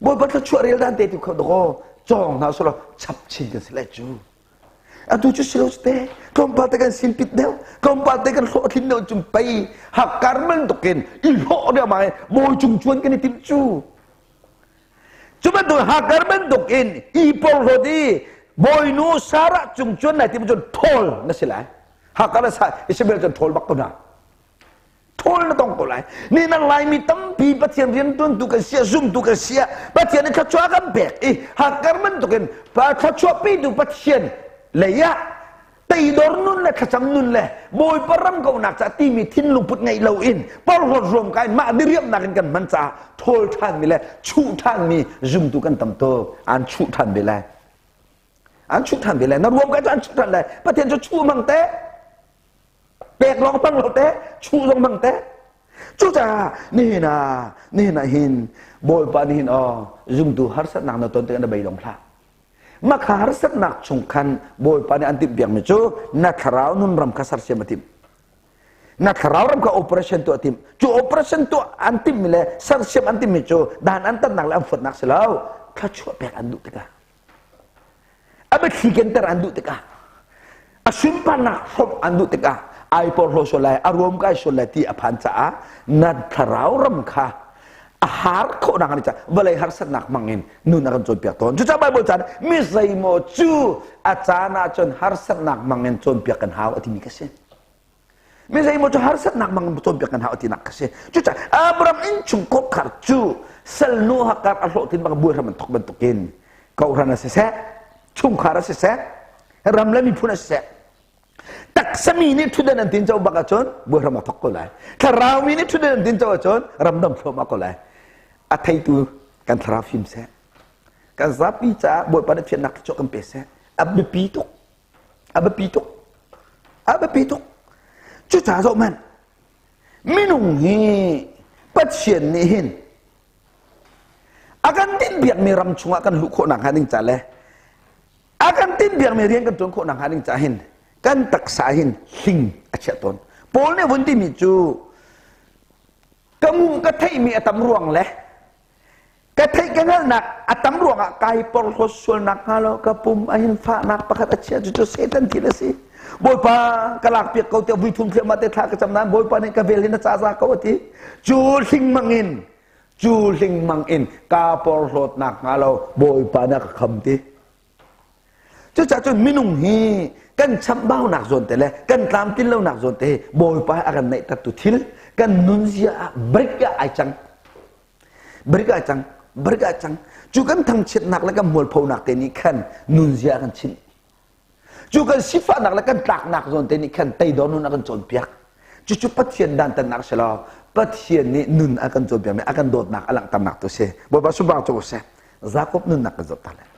Bawipa thluachuah rel dan te tu kho dakaw cawng hna sulaw chap chin kan si lai cu. Atu cu si lo te tlawmpal te kan sinpit deuh tlawmpal te kan hlawhtlin deuh cun pei hakkar bantukin i hlawh deuh ma bawi cung cuan kan i timh cu cu bantuk hakkar bantukin i porhlawt i bawinu Sarah cung cuan nai tim cun thawl na si lai hakkar sa Isabel cun thawl bak ko na Thawl na tong ko lai. Ni nang Laimi tampi Pathian riantuantu kan sia, zumtu kan sia, Pathian nih thluachuah kan pek i hakar bantukin thluachuah petu Pathian lei ah teidor nun le thlacam nun le Bawipa ram kaunak caah timi thinlung put ngeih loin porhlawt ruam kai mah diriamnak in kan hman caah thawl ṭhanmi le chuh ṭhanmi zumtu kan tam tuk an chuh ṭhan ve lai an chuh ṭhan ve lai na ruam kai cu an chuh ṭhan lai Pathian cu chuh hmang te Pek lawng hmang lo te, chuh zong hmang te. Cucaah nihin ah nihin ah hin Bawipa nih hin aw zumtu harsatnak na ton tikah na beidong hlah. Mah kha harsatnak chung khan Bawipa nih an timhpiakmi cu na thlarau nun ram kha sersiam a timh. Na thlarau ram kha operation tuah a timh. Cu operation tuah an timhmi le sersiam an timhmi cu dan an tatnak le an fuatnak si lo. Thluachuah pek an duh tikah A biathli kenter an duh tikah a sunparnak hrawmh an duh tikah ai porhlaw sual lai a ruam kai sual lai ti a phan caah na thlarau ram kha a har khawhnak an caah vawlei harsatnak hmang in nun a kan cawnpiak tawn cucaah Bible caan mi zeimaw cu a caan ahcun harsatnak hmang in cawnpiak kan hau a timi ka si Mi zeimaw cu harsatnak mang cawnpiak kan hau tinak ka si. Cucaah Abraham innchung kawkhar cu salnu hakar a hlawhtlin bang buai hram an thok bantukin kohhran a siseh, chungkhar a siseh, ram le miphun a siseh, taksami nih ṭhutdan an tin co bak ahcun buai hram a thok ko lai. Thlarau mi nih ṭhutdan an tin co ahcun ramdam thluahmah ko lai. A theitu kan thlarau fim seh. Kan zapi caah Bawipa nih thiannak thluachuah kan pe seh. A biapi tuk. A biapi tuk. A biapi tuk. Cucaah zoh hmanh. Minung hi Pathian nih hin a kan tinhpiakmi ram chungah kan luh khawh nakhnga ding ca le a kan tinhpiakmi rian kan ṭuan khawh nakhnga ding ca hin kan taksa hin hling a chiah tawn. Paul nih vun timi cu ka ngu ka theihmi a tam ruang le Ka theih ka hngalhnak a tam ruangah kai porhlawt sualnak hnga lo ka pum a hin fahnak pakhat a chia cucu Satan thil a si. Bawipa ka lakpiak ko tiah vui thum thliahmah te thla ka cam nain Bawipa nih ka vel hin a ca za ko a ti. Cu hlingmang in cu hlingmang in ka porhlawtnak hnga lo Bawipa nih a ka kham ti. Cucaah cun minung hi kan chamhbaunak zawn te le kan tlamtlin lonak zawn te hi Bawipa a kan neihtertu thil kan nunzia ah break ah ai cang. Barik ah cang, barik ah cang. Cu kan thangchiatnak le kan mualphonak te nih khan nunzia a kan chimh. Cu kan sifahnak le kan tlaknak zawn te nih khan teidor nun a kan cawnpiak. Cucu Pathian dantatnak si lo, Pathian nih nun a kan cawnpiakmi, a kan dawtnak a langhternak tu si. Bawipa subang cu seh. Jakob nunnak kan zoh ta lai.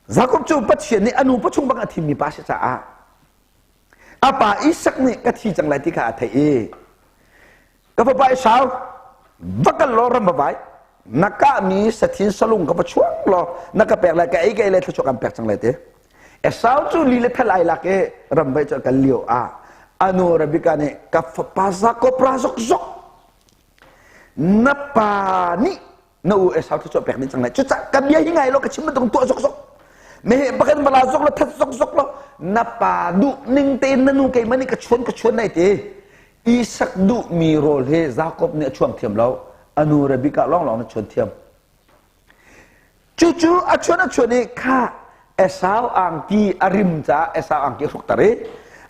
Jakob cu Pathian nih a nu pachung bang a thimmi pa si caah A pa Isak nih ka thi cang lai ti kha a theih i ka fapa Esau va kal law ram va vai. Na kahmi sathin salung ka va chuang law na ka pek lai ka ei ka ei lai thluachuah kan pek cang lai te. Esau cu li le thal ai lak i ramvaih cu a kal lio ah anu Rebekah nih ka fapa Jakob ra zokzok na pa nih na u Esau thluachuah pek ding cang lai. Cucah ka bia hi ngai law ka chim bantuk tuah zokzok. Meheh pakhat va la zok law that zokzok law na pa duh ning tein na nu keimah nih ka chuan ka chuan lai ti. Isak duhmi rawl hi Jakob nih a chuang thiam lo. A nu Rebekah lawnglawng nih a chuan thiam. Cucu a chuan a chuan i kha Esau angki a rim caah Esau angki a hrukter i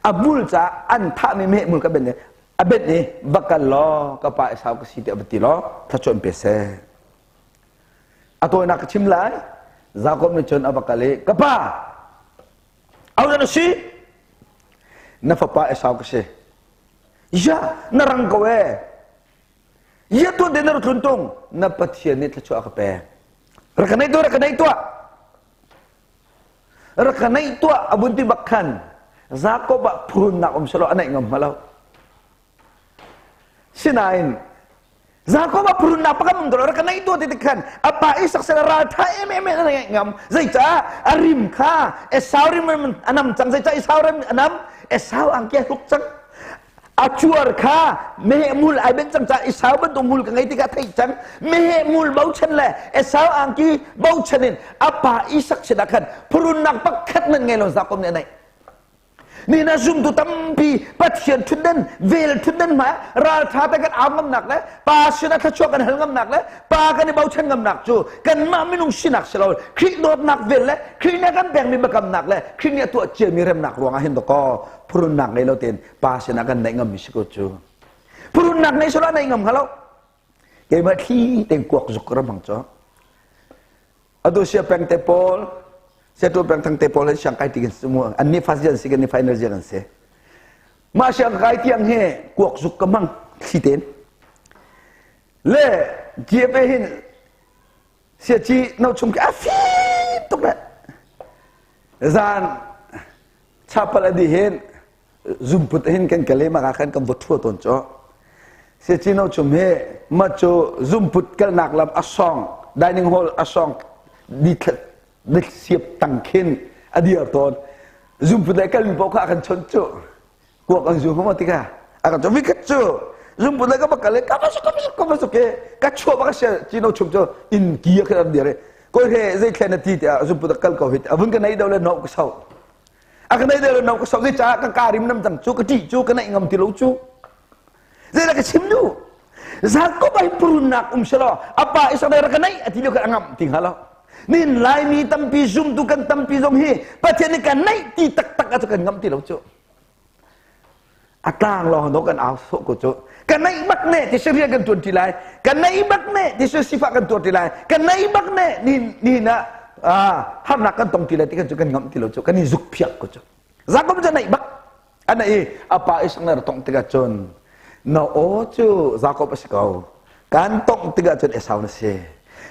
a hmul caah an thahmi meheh hmul ka benh i a benh i va kal law ka pa Esau ka si tiah va ti law thluachuah in pe seh. A tawinak ka chim lai. Jakob nih cun a va kal i ka pa Ahodah na si? Na fapa Esau ka si. Ya, na rang ko ee. Ya tuan te na rak tlun tung. Na Pathian nih thluachuah a ka pek. Rak ka neih tuah, rak ka neih tuah. Rak ka neih tuah a vun ti bak khan Jakob ah phurunnak um selaw a neih ngam hnga lo. Sinain Jakob a purunnak pakhat um rak ka neih tuah ti khan a pa Isak sel raltha em em in a ngeih ngam zeicah a rim kha Esau rim a nam cang zeicah Esau rim a nam Esau angki a hruk cang a cuar kha meheh mul ai ben cang ca Esau bantuk mul ka ngei tikah theih cang meheh mul bochan le Esau angki bochan in a pa Isak sinah khan purunnak pakhat man ngei lo Jakob nih a neih Nihin ah zumtu tampi Pathian ṭhutdan vel ṭhutdan hmai ralṭha te kan au ngamnak le Pa sinah thluachuah kan hal ngamnak le Pa kan i bochan ngamnak cu kanmah minung sinak si lo Khrih dawtnak vel le Khrih nih a kan pekmi biakamnak le Khrih nih a tuah ciami remnak ruangah hin dakaw phurunnak ngei lo tein Pa sinah kan naih ngammi si ko cu. Phurunnak ngei selaw naih ngam hnga lo. Keimah thli tein kuak zuk ka ram hang cu. Atu sia peng te pawl Setu peng thang te pawl hi siang kai ti kan si mu an ni first year an si kan ni final year an si. Mah siang kai tiang hi kuak zuk ka mang thli ten. Le GFA hin sia chi no chung ki a fim tuk le zan chapal adi hin zumput hin kan kal i mah khan kan va ṭhua tawn cu Siacino chum hi ma cu zumput kalnak lam a song dining hall a song di di siap tang khin a dir tawn zumput le kalmi paoh kha a kan chawnh cu kuak an zu hama tika a kan chawnh vikhat cu zumput le ka va kal i ka va suk ka va suk ka va suk i ka chuah bak sia cino chum cu inn ki a khan an dir i koi he zei thlen a ti tiah zumput a kal ko hi a vun ka nei do le no ka sau A ka neih deuh lo ka sok caah ka ka rim nam cang cu ka ṭih cu ka naih ngam ti lo cu. Zeidah ka chim duh? Jakob ai purunnak um selaw a pa Isak nih rak ka naih a ti lio khan a ngamh ti hnga lo. Nin Laimi tampi zumtu kan tampi zong hi Pathian nih kan naih ti taktak ah cu kan ngamh ti lo cu. A tlang lawng do kan au sawh ko cu. Ka naih bak ne ti rian kan tuan ti lai. Ka naih bak ne ti sifah kan tuar ti lai. Ka naih bak ne ni ni na harnak kan tong ti lai ti kan cu kan ngamh ti lo cu kan i zuk phiak ko cu. Jakob cu naih bak. A naih i a pa Isak nih a tongh tikah cun na aw cu Jakob a si ko. Kan tongh tikah cun Esau na si.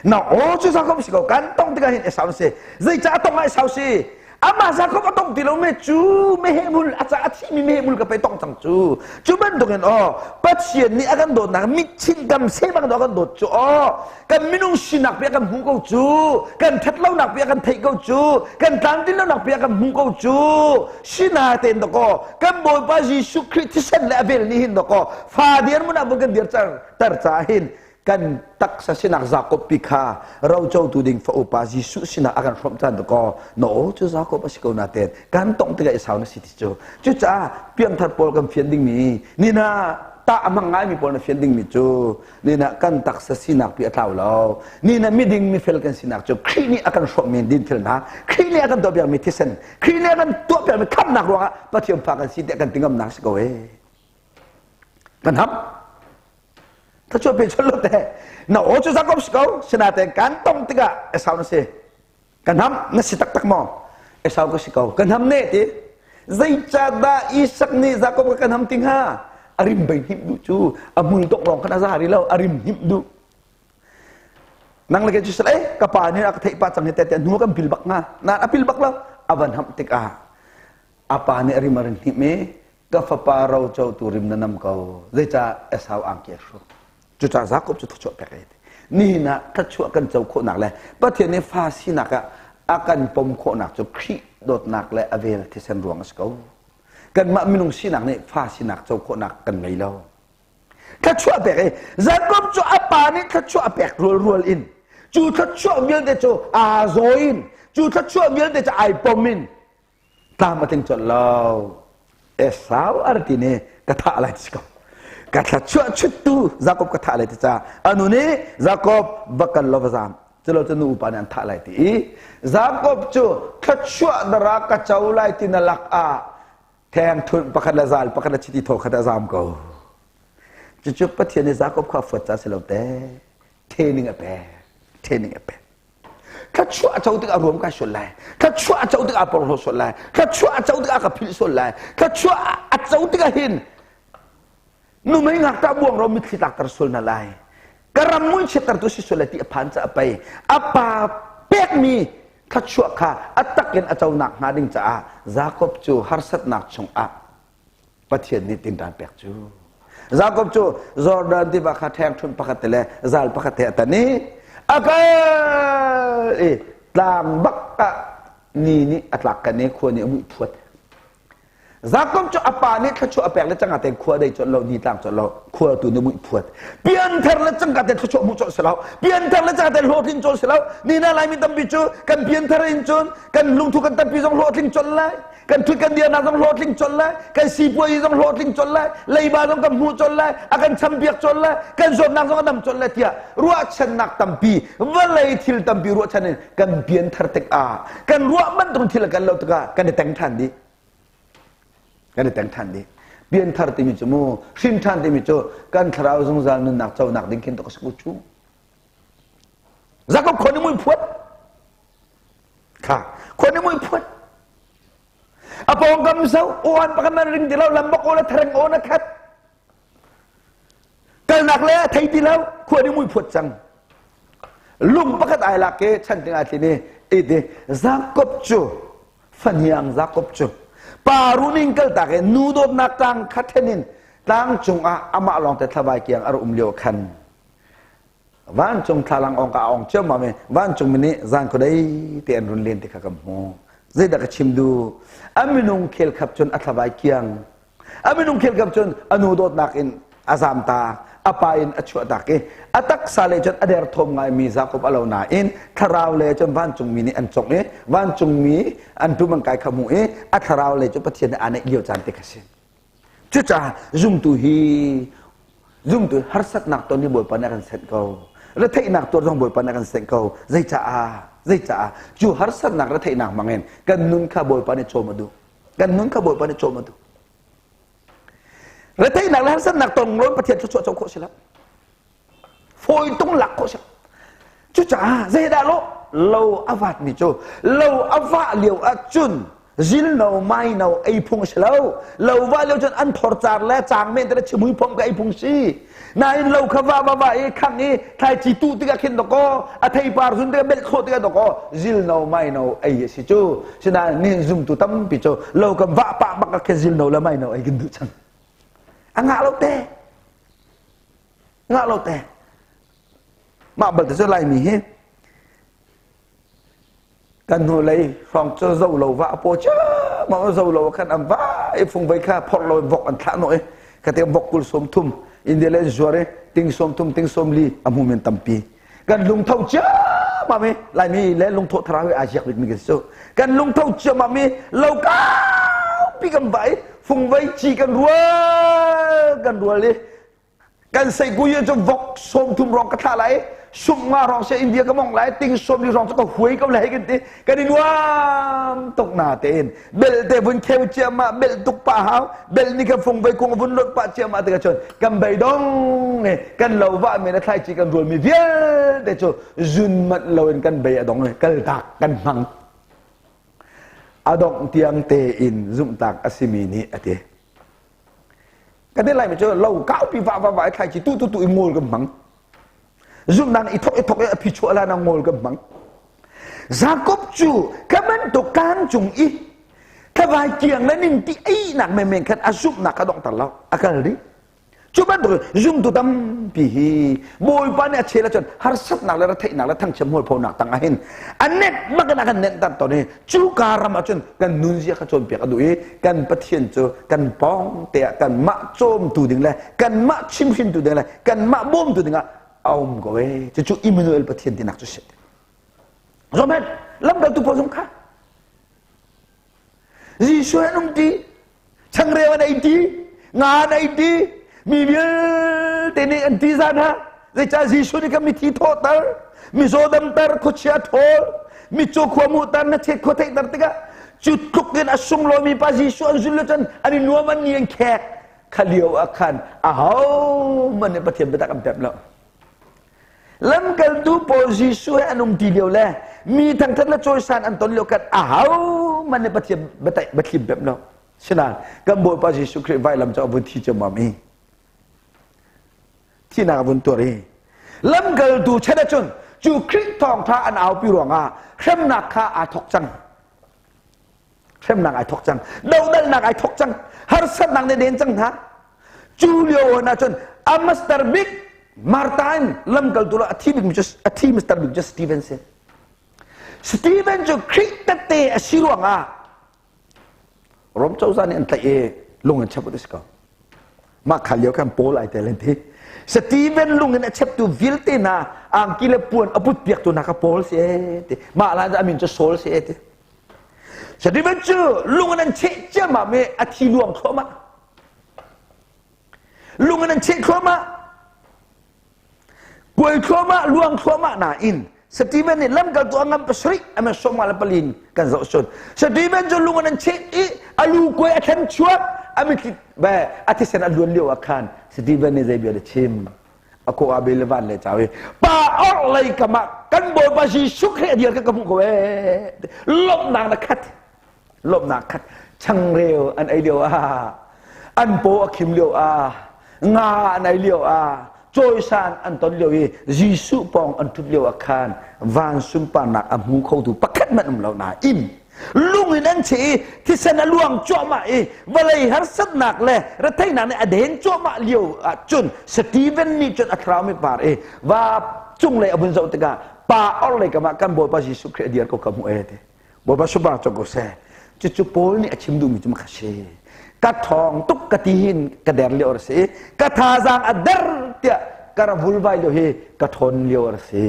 Na aw cu Jakob si ko. Kan tongh tikah hin Esau na si. Zeicah a tongh ah Esau si? Amah Jakob a tong ti lo me cu meheh mul a ca a thimi meheh mul ka pe tong cang cu. Cu bantukin aw Pathian nih a kan dawtnak mitchinh kam se bang a kan dawt cu aw kan minung sinak pi a kan hmuh ko cu kan that lonak pi a kan theih ko cu kan tlamtlin lonak pi a kan hmuh ko cu sinatein dakaw kan Bawipa Jesuh Khrih thisen le a vel nih hin dakaw fa dir mun ah kan dir tar caah hin kan taksa sinak Jakob pi kha rocotu ding fa upa Jesuh sinah a kan hrawmh caan dakaw na aw cu Jakob a si ko natein kan tongh tikah Esau na si ti cu cucaah piangthar pawl kan fian dingmi nina tah a hmang ngaimi pawl na fian dingmi cu nina kan taksa sinak pi a tlau lo nina miding mifel kan sinak cu Khrih nih a kan hrawmhmi dinfelnak Khrih nih a kan tuahpiakmi thisen Khrih nih a kan tuahpiakmi khamhnak ruangah Pathian fa kan si tiah kan ti ngamnak si ko ee kan ham thachuah pe chol lo te na aw cu Jakob si ko sinatein kan tong tikah Esau na si kan ham na si taktak maw Esau ka si ko kan ham ne ti zeicahdah Isak nih Jakob ka kan ham ti hnga a rim bei hnim duh cu a hmul tok lawng khan a za ri lo a rim hnim duh nang le ke cu sal eh ka pa nih a ka theih pa cang hi te te hnu kan pil bak nga na a pil bak lo a van ham tikah a pa nih a rim a rin hnim i ka fapa rocotu rim na nam ko zeicah Esau angki a hruk cucaah Jakob cu thawchuah pek ai ti. Nihin ah thluachuah kan co khawhnak le Pathian nih fa sinak ah a kan pom khawhnak cu Khrih dawtnak le a vel thisen ruang a si ko. Kanmah minung sinak nih fa sinak co khawhnak kan ngei lo. Thluachuah pek i Jakob cu a pa nih thluachuah a pek rualrual in cu thluachuah vialte cu aa zawi in cu thluachuah vialte cu ai pom in tlam a tling colh lo. Esau a ti nih ka thah lai ti ko. Ka thluachuah chuttu Jakob ka thah lai ti ca anu nih Jakob va kal lo va zam culo cu nu upa nih an thah lai ti i Jakob cu thluachuah dara ka co lai ti na lak ah theng thun pakhat le zal pakhat le chiti thaw khat a zam ko. Cucu Pathian nih Jakob kha fuat ca si lo te training a pek training a pek. Thluachuah a co tikah ruam kai sual lai. Thluachuah a co tikah porhlaw sual lai. Thluachuah a co tikah ka philh sual lai. Thluachuah a co tikah hin numei ngakṭah buang ro mitthli tlakter sual hna lai. Ka ram mui chiattertu si sual lai ti a phan caah pei a pa pekmi thluachuah kha a tak in a conak hnga ding caah Jakob cu harsatnak chungah Pathian nih tinṭan pek cu. Jakob cu Jordan tiva kha ṭhengṭhunh pakhat te le zal pakhat te a tan i a kal i tlang bak ah ni nih a tlak kan i khua nih a muih phuat. Jakob cu a pa nih thluachuah a pek le cangka tein khua dei colh lo ni tlang colh lo khua tu nih muih phuat. Pianthar le cangka tein thluachuah hmuh colh si lo. Pianthar le cangka tein hlawhtlin colh si lo. Ni na Laimi tampi cu kan pianthar in cun kan lungthu kan tampi zong hlawhtling colh lai. Kan thut kan dirnak zong hlawhtling colh lai. Kan sipuazi zong hlawhtling colh lai. Leiba zong kan hmuh colh lai. A kan champiak colh lai. Kan zawtnak zong a dam colh lai tiah ruahchannak tampi vawlei thil tampi ruahchan in kan pianthar tikah kan ruah bantuk thil kan lo tikah kan i teng ṭhan dih. Kan i teng ṭhan dih. Pianthar timi cu mu hrin ṭhan timi cu kan thlarau zungzal nunnak conak ding khin tuk a si ko cu. Jakob khua ni mui phuat. Kha khua ni mui phuat. A pawngkam so awan pakhat man ring ti lo lambak aw le thareng aw na khat. Kalnak le a thei ti lo khua ni mui phuat cang. Lung pakhat ai lak ke chan ting ai thlin i iti Jakob cu fahniang Jakob cu pa runing kaltak i nu dawtnak tlang kha then in tlang cungah amah lawngte thlavai kiang a um lio khan vancung thlalang ong ka ong ciammam i vancung mi nih zan khuadei te an run len ti kha kan hmu zeidah ka chim duh a minung khel khap cun a thlavai kiang a minung khel khap cun a nu dawtnak in a zam ta a pa in a chuah tak i a taksa le cun a derthawm ngaimi Jakob a lo nain thlarau le cun vancungmi nih an congh i vancungmi an tum an kai kha hmu i a thlarau le cu Pathian nih aa neih lio caan te kha si Cucaah zumtu hi zumtu harsatnak ton hi Bawipa nih a kan senh ko. Retheihnak tuar zong Bawipa nih a kan senh ko. Zeicaah? Zeicaah? Cu harsatnak retheihnak hmangin kan nun kha Bawipa nih cawm a duh. Kan nun kha Bawipa nih cawm a duh. Retheihnak le harsatnak tong lawn Pathian thluachuah co khawh si lo. Fawi tung lak khawh si lo. Cucaah zeidah lo lo a vatmi cu lo a vah lio ahcun zilno maino ei phung a si lo. Lo vah lio cun an thor car le cang men te le chimui phom ka ei phung si. Nain lo kha va va va i khang i thlaici tuh tikah khin dawkaw a theipar zun tikah belh khawh tikah dawkaw zilno maino ei a si cu. Sinain nin zumtu tampi cu lo kan vah pah bak ah khin zilno le maino ei kan duh cang. A ngah lo te. Ngah lo te. Mah balte cu Laimi hi kan hnulei hrawng cu zo lo va a paw ciammam zo lo khan an va i fungvei kha phorh lo in vok an thlah hnawh i khate vok kul sawm thum India le an zuar i ting sawm thum ting sawm li a hmu men tampi kan lungtho ciammam i Laimi le lungthawh thlarau hi aa ziak bikmi kan si cu kan lungtho ciammam i lo kaupi kan va i fungvei ci kan rual kan rual i kan seikui cu vok sawm thum rong ka thlah lai sum nga rong se India ka mong lai ting sawm li rong cu ka huai ko lai kan ti kan i nuam tuk na tein bel te vun kheu ciama bel tuk pa hau bel ni ka fung vai kung vun lot pa ciama te ka chon kan bei dong ne kan lo va me na thlai chi kan rual mi vialte cu zun mat lo in kan bei adong kal tak kan hmang adong tiang te in zumtak asimi nih ati Kan ti laimi cu lo kaupi va va va i thlaici tu tu tu i ngawl kan hmang. Zumhnak i thok i thok i a phichuah lan ah ngawl kan hmang. Jakob cu ka bantuk tlang cung i tlavai kiang le ningti einak menmen khan a zumhnak a donghter lo. A kal dih. Cu bantuk zumtu tampi hi Bawipa nih a chel ahcun harsatnak le retheihnak le thangchiat hmualphonak tang ah hin a nenh bak in a kan nenhter tawn i cu ka ram ahcun kan nunzia kha cawnpiak a duh i kan Pathian cu kan pawng te ah kanmah cawmtu ding le kanmah chimhrintu ding le kanmah bawmtu ding ah a um ko ee. Cucu Immanuel Pathian tinak cu si. Zohhmanh, lamkaltu pawl zong kha Jesuh an um ti changreu an ei ti nga an ei ti mi vialte nih an ti zan ha zeicah Jesuh nih kan mithi thawhter mizaw damter khuachia ṭhawl mitcaw khua hmuhter na chet khua theihter tikah cu tluk in a sunglawimi pa Jesuh an zulh cun an i nuam an ni an khek kha lio ah khan ahohmanh nih Pathian biatak an pemh lo Lamkaltu pawl Jesuh he an um ti lio le mi thangthat le cawisan an ton lio kan ahohmanh nih Pathian biathlim pemh lo. Sinain kan Bawipa Jesuh Khrih vailam cu a vun thi ciammam i thihnak a vun tuar i lamkaltu chan ahcun cu Khrih thawngṭha an aupi ruangah hremnak kha aa thawk cang. Hremnak ai thawk cang. Dohdalnak ai thawk cang. Harsatnak nih den cang hna. Cu lio ah cun a master bik Martha in lamkaltu a thi bikmi cu a thi master bik cu Stephen si. Stephen cu Khrih tette a si ruangah Rom cozah nih an tlaih i lung in chep a si ko. Mah kha lio khan Paul ai tel an ti. Stephen lung in a cheptu vialte hna angki le puan a put piaktu hna kha Paul si e ti. Mah la a min cu Saul si e ti. Stephen cu lung in an cheh ciammam i a thi luang thluahmah. Lung in an cheh thluahmah. Kuai thluahmah, luang thluahmah nain Stephen nih lamkaltu a ngam pasarih a men sawmnga le palin kan zoh cun Stephen cu lung in an cheh i a lu kuai a thlen chuak a mitthli a thisen a luan lio ah khan Stephen nih zei bia dah chim a ko a bel van le chau i pa orh lei kam ah kan Bawipa Jesuh Khrih a dir ka ka hmuh ko ee lawmhnak na khat lawmhnak khat changreu an ei lio ah an paw a khim lio ah nga an ei lio ah cawisan an ton lio i Jesuh pawng an ṭhut lio ah khan van sunparnak a hmu khotu pakhat hmanh um lo nain lung in an cheh i thisen a luang cuahmah i vawlei harsatnak le retheihnak nih a den cuahmah lio ah cun Stephen nih cun a thlarau mi par i va cunglei a vun zoh tikah pa orhlei kam ah kan Bawipa Jesuh Khrih a dir ko ka hmuh ee ti Bawipa sunparnak co ko seh. Cucu Paul nih a chim duhmi cu makha si. Ka ṭhawng tuk ka ti hin ka der lio a si. Ka thazaang a der tiah ka ra vulvai lio hi ka ṭhawn lio a si.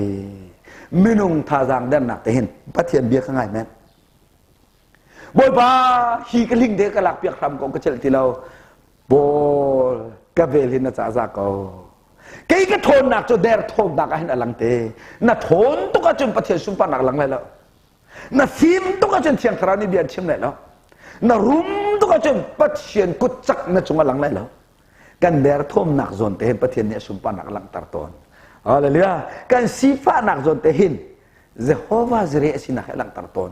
Minung thazaang dernak te hin Pathian bia ka ngai men. Bawipa hi ka hling te ka lak piak hram ko ka celh ti lo. Paul ka vel hin na ca za ko. Kei ka ṭhawnnak cu der ṭhawnnak ah hin a lang te. Na ṭhawn tuk ahcun Pathian sunparnak lang lai lo. Na fim tuk ahcun Thiang Thlarau nih bia an chim lai lo. Na rum tuk ahcun Pathian kut cak na cung a lang lai lo. Kan derthawmnak zawn te hin Pathian nih a sunparnak a langhter tawn. Hallelujah. Kan sifahnak zawn te hin Jehovah Jireh a sinak hi a langhter tawn.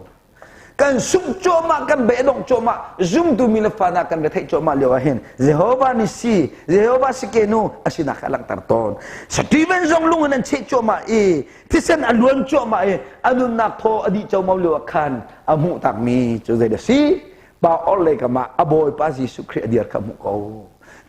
Kan sungh cuahmah, kan beidongh cuahmah, zumtu mi le fa hna kan retheih cuahmah lio ah hin Jehovah ni si, Jehovah si ke nu a sinak hi a langhter tawn. Stephen zong lung in an cheh cuahmah i thisen a luan cuahmah i a nunnak thaw a dih como lio ah khan a hmuh takmi cu zei dah si pa orhlei kam ah a bawipa Jesuh Khrih a dir kha hmuh ko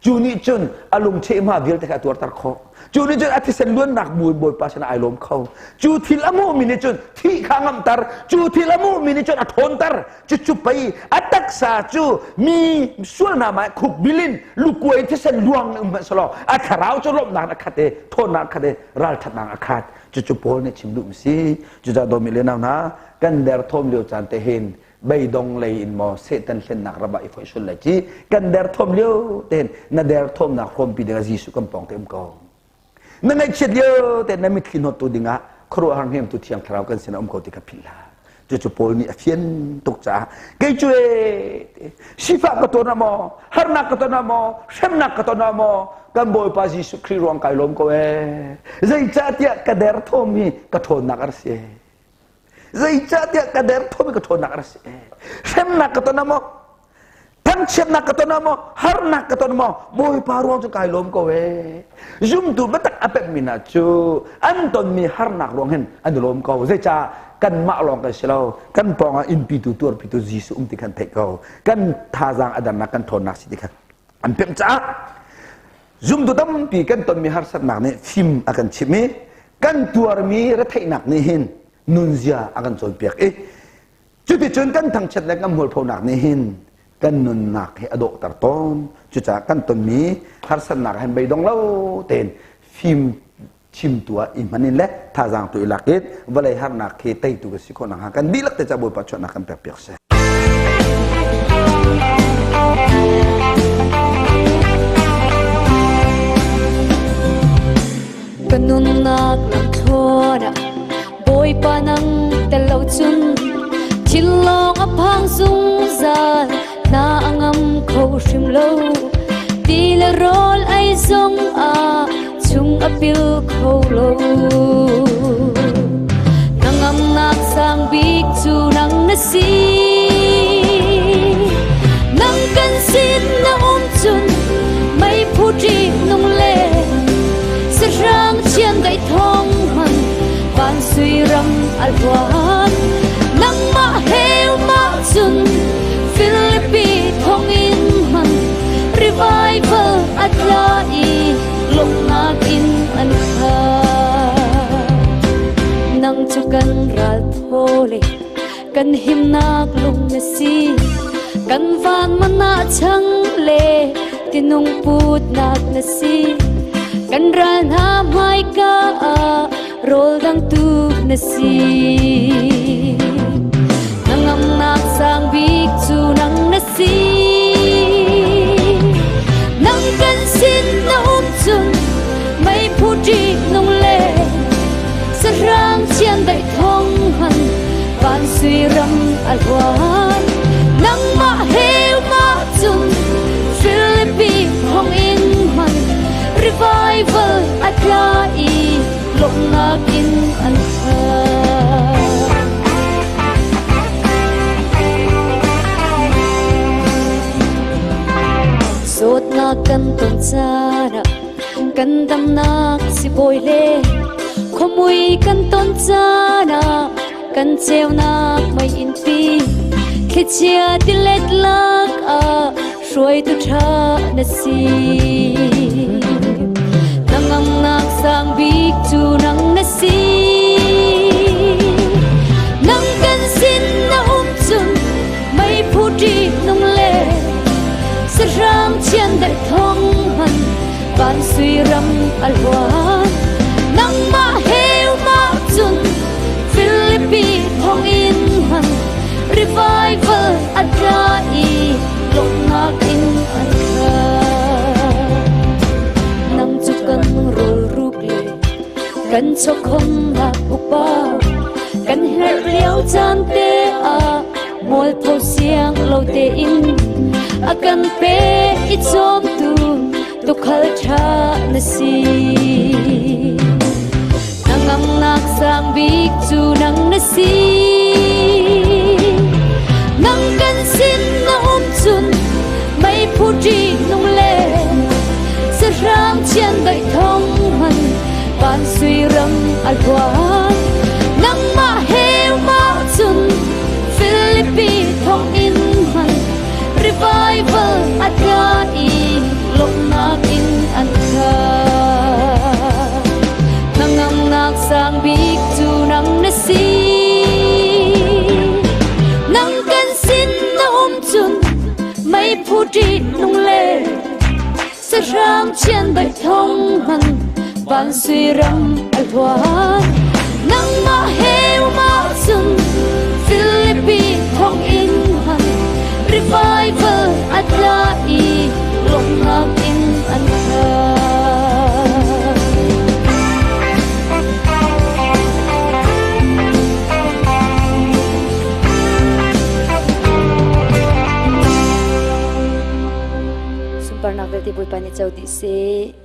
cu nih cun a lungcheh hma vialte kha a tuarter khawh cu nih cun a thisen luannak bu in bawipa sinah ai lawm kho cu thil a hmuhmi nih cun thih kha ngamhter cu thil a hmuhmi nih cun a ṭhawnter cucu pei a taksa cu mi sualnak ah khuk bil in lukuai thisen luang um hmanh selaw a thlarau cu lawmhnak a khat i ṭhawnnak a khat i ralṭhatnak a khat cucu Paul nih chim duh si cucaah dawmi le nau hna kan derthawm lio caan te hin beidong lei in maw Satan hlennak ram ah i foih sul lai ci kan derthawm lio te hin na derthawmnak hrawmpi dingah Jesuh kan pawng te um ko Na ngaihchiat lio te na mitthli hnawttu dingah khuaruahhar hnemtu thiang thlarau kan sinah um ko ti kha philh hlah. Cucu Paul nih a fian tuk caah kei cu ee sifah ka ton ah maw harnak ka ton ah maw hremnak ka ton ah maw kan Bawipa Jesuh Khrih ruang kai lawm ko ee zeicahtiah ka derthawm hi ka ṭhawnnak a si ee zeicahtiah ka derthawm hi ka ṭhawnnak a si ee hremnak ka ton ah maw Thangchiatnak ka ton ah maw, harnak ka ton maw, Bawipa ruang cu kai lawm ko ee. Zumtu biatak a pemmi hna cu an tonmi harnak ruang hin an i lawm ko. Zeicah kanmah lawng kan si lo, kan pawngah innpitu tuarpitu Jesuh um ti khan theih ko. Kan thazaang a darnak kan ṭhawnnak si ti khan an pemh caah. Zumtu tampi kan tonmi harsatnak nih fim a kan chimh i kan tuarmi retheihnak nih hin nunzia a kan cawnpiak i cuticun kan thangchiat le kan hmualphonak nih hin kan nunnak hi a dawhter tawn. Cucaah kan tonmi harsatnak hin beidong lo tein fim chimtu ah i hman in le thazaang tu i lak in vawlei harnak khi teitu ka si khawh nakhnga kan dihlak te ca Bawipa chuahnak kan pek piak seh. Ka nunnak lamthluan ah Bawipa nang tel lo cun thinlawng a phang zungzal na a ngam kho hrim lo ti le rawl ei zong ah chung a pil kho lo na ngamnak sang bik cu nang na si nang kan sin na um cun meiphu ṭih nung le sahrang chiandeih thong hman van sui ram a luan nangmah he mah cun Philippi thonginn hman revival a tla i lawmhnak in an khat nang cu kan ral thaw le kan himnak lung na si kan van man ah chang le tinung putnak na si kan ral hna hmaika ah rawl dangtu na si na ngamnak sang bik cu nang na si nang kan sin na um cun meiphu ṭih nung le sahrang chiandeih thong han van sui ram a hluan nangmah he mah cun Philippi thong in man revival a tla i lawmhnak in an khat. Zawtnak kan ton caan ah kan damnak sibawi le khuamui kan ton caan ah kan ceunak mei innpi thlichia tilet lak ah hruaitu ṭha na si na ngamnak sang bik cu nang na si nang kan sin na um cun meiphu ṭih nung le sahrang chiandeih thong hman van sui ram a luan nangmah he mah cun Philippi thonginn hman revival a tla i lawmhnak in an khat nang cu kan rawl ruk le kan chawkhomnak upa kan herh lio caan te ah mualpho siang lo tein a kan pe i cawmtu tukhal ṭha na si na ngamnak sang bik cu nang na si nang kan sin na um cun meiphu ṭih nung le sahrang chiandeih thong man van sui ram a hluan nangmah he mah cun Philippi thonginn hman revival a tla i lawmhnak in an khat hnangamnak sang bik cu nang na si nang kan sin na um cun meiphu ṭih nung le sahrang chiandeih thong hman van sui ram a hluan nangmah he mah cun Philippi thonginn hman revival a tla i lawmhnak in an khat. Sunparnak vialte Bawipa nih co dih seh.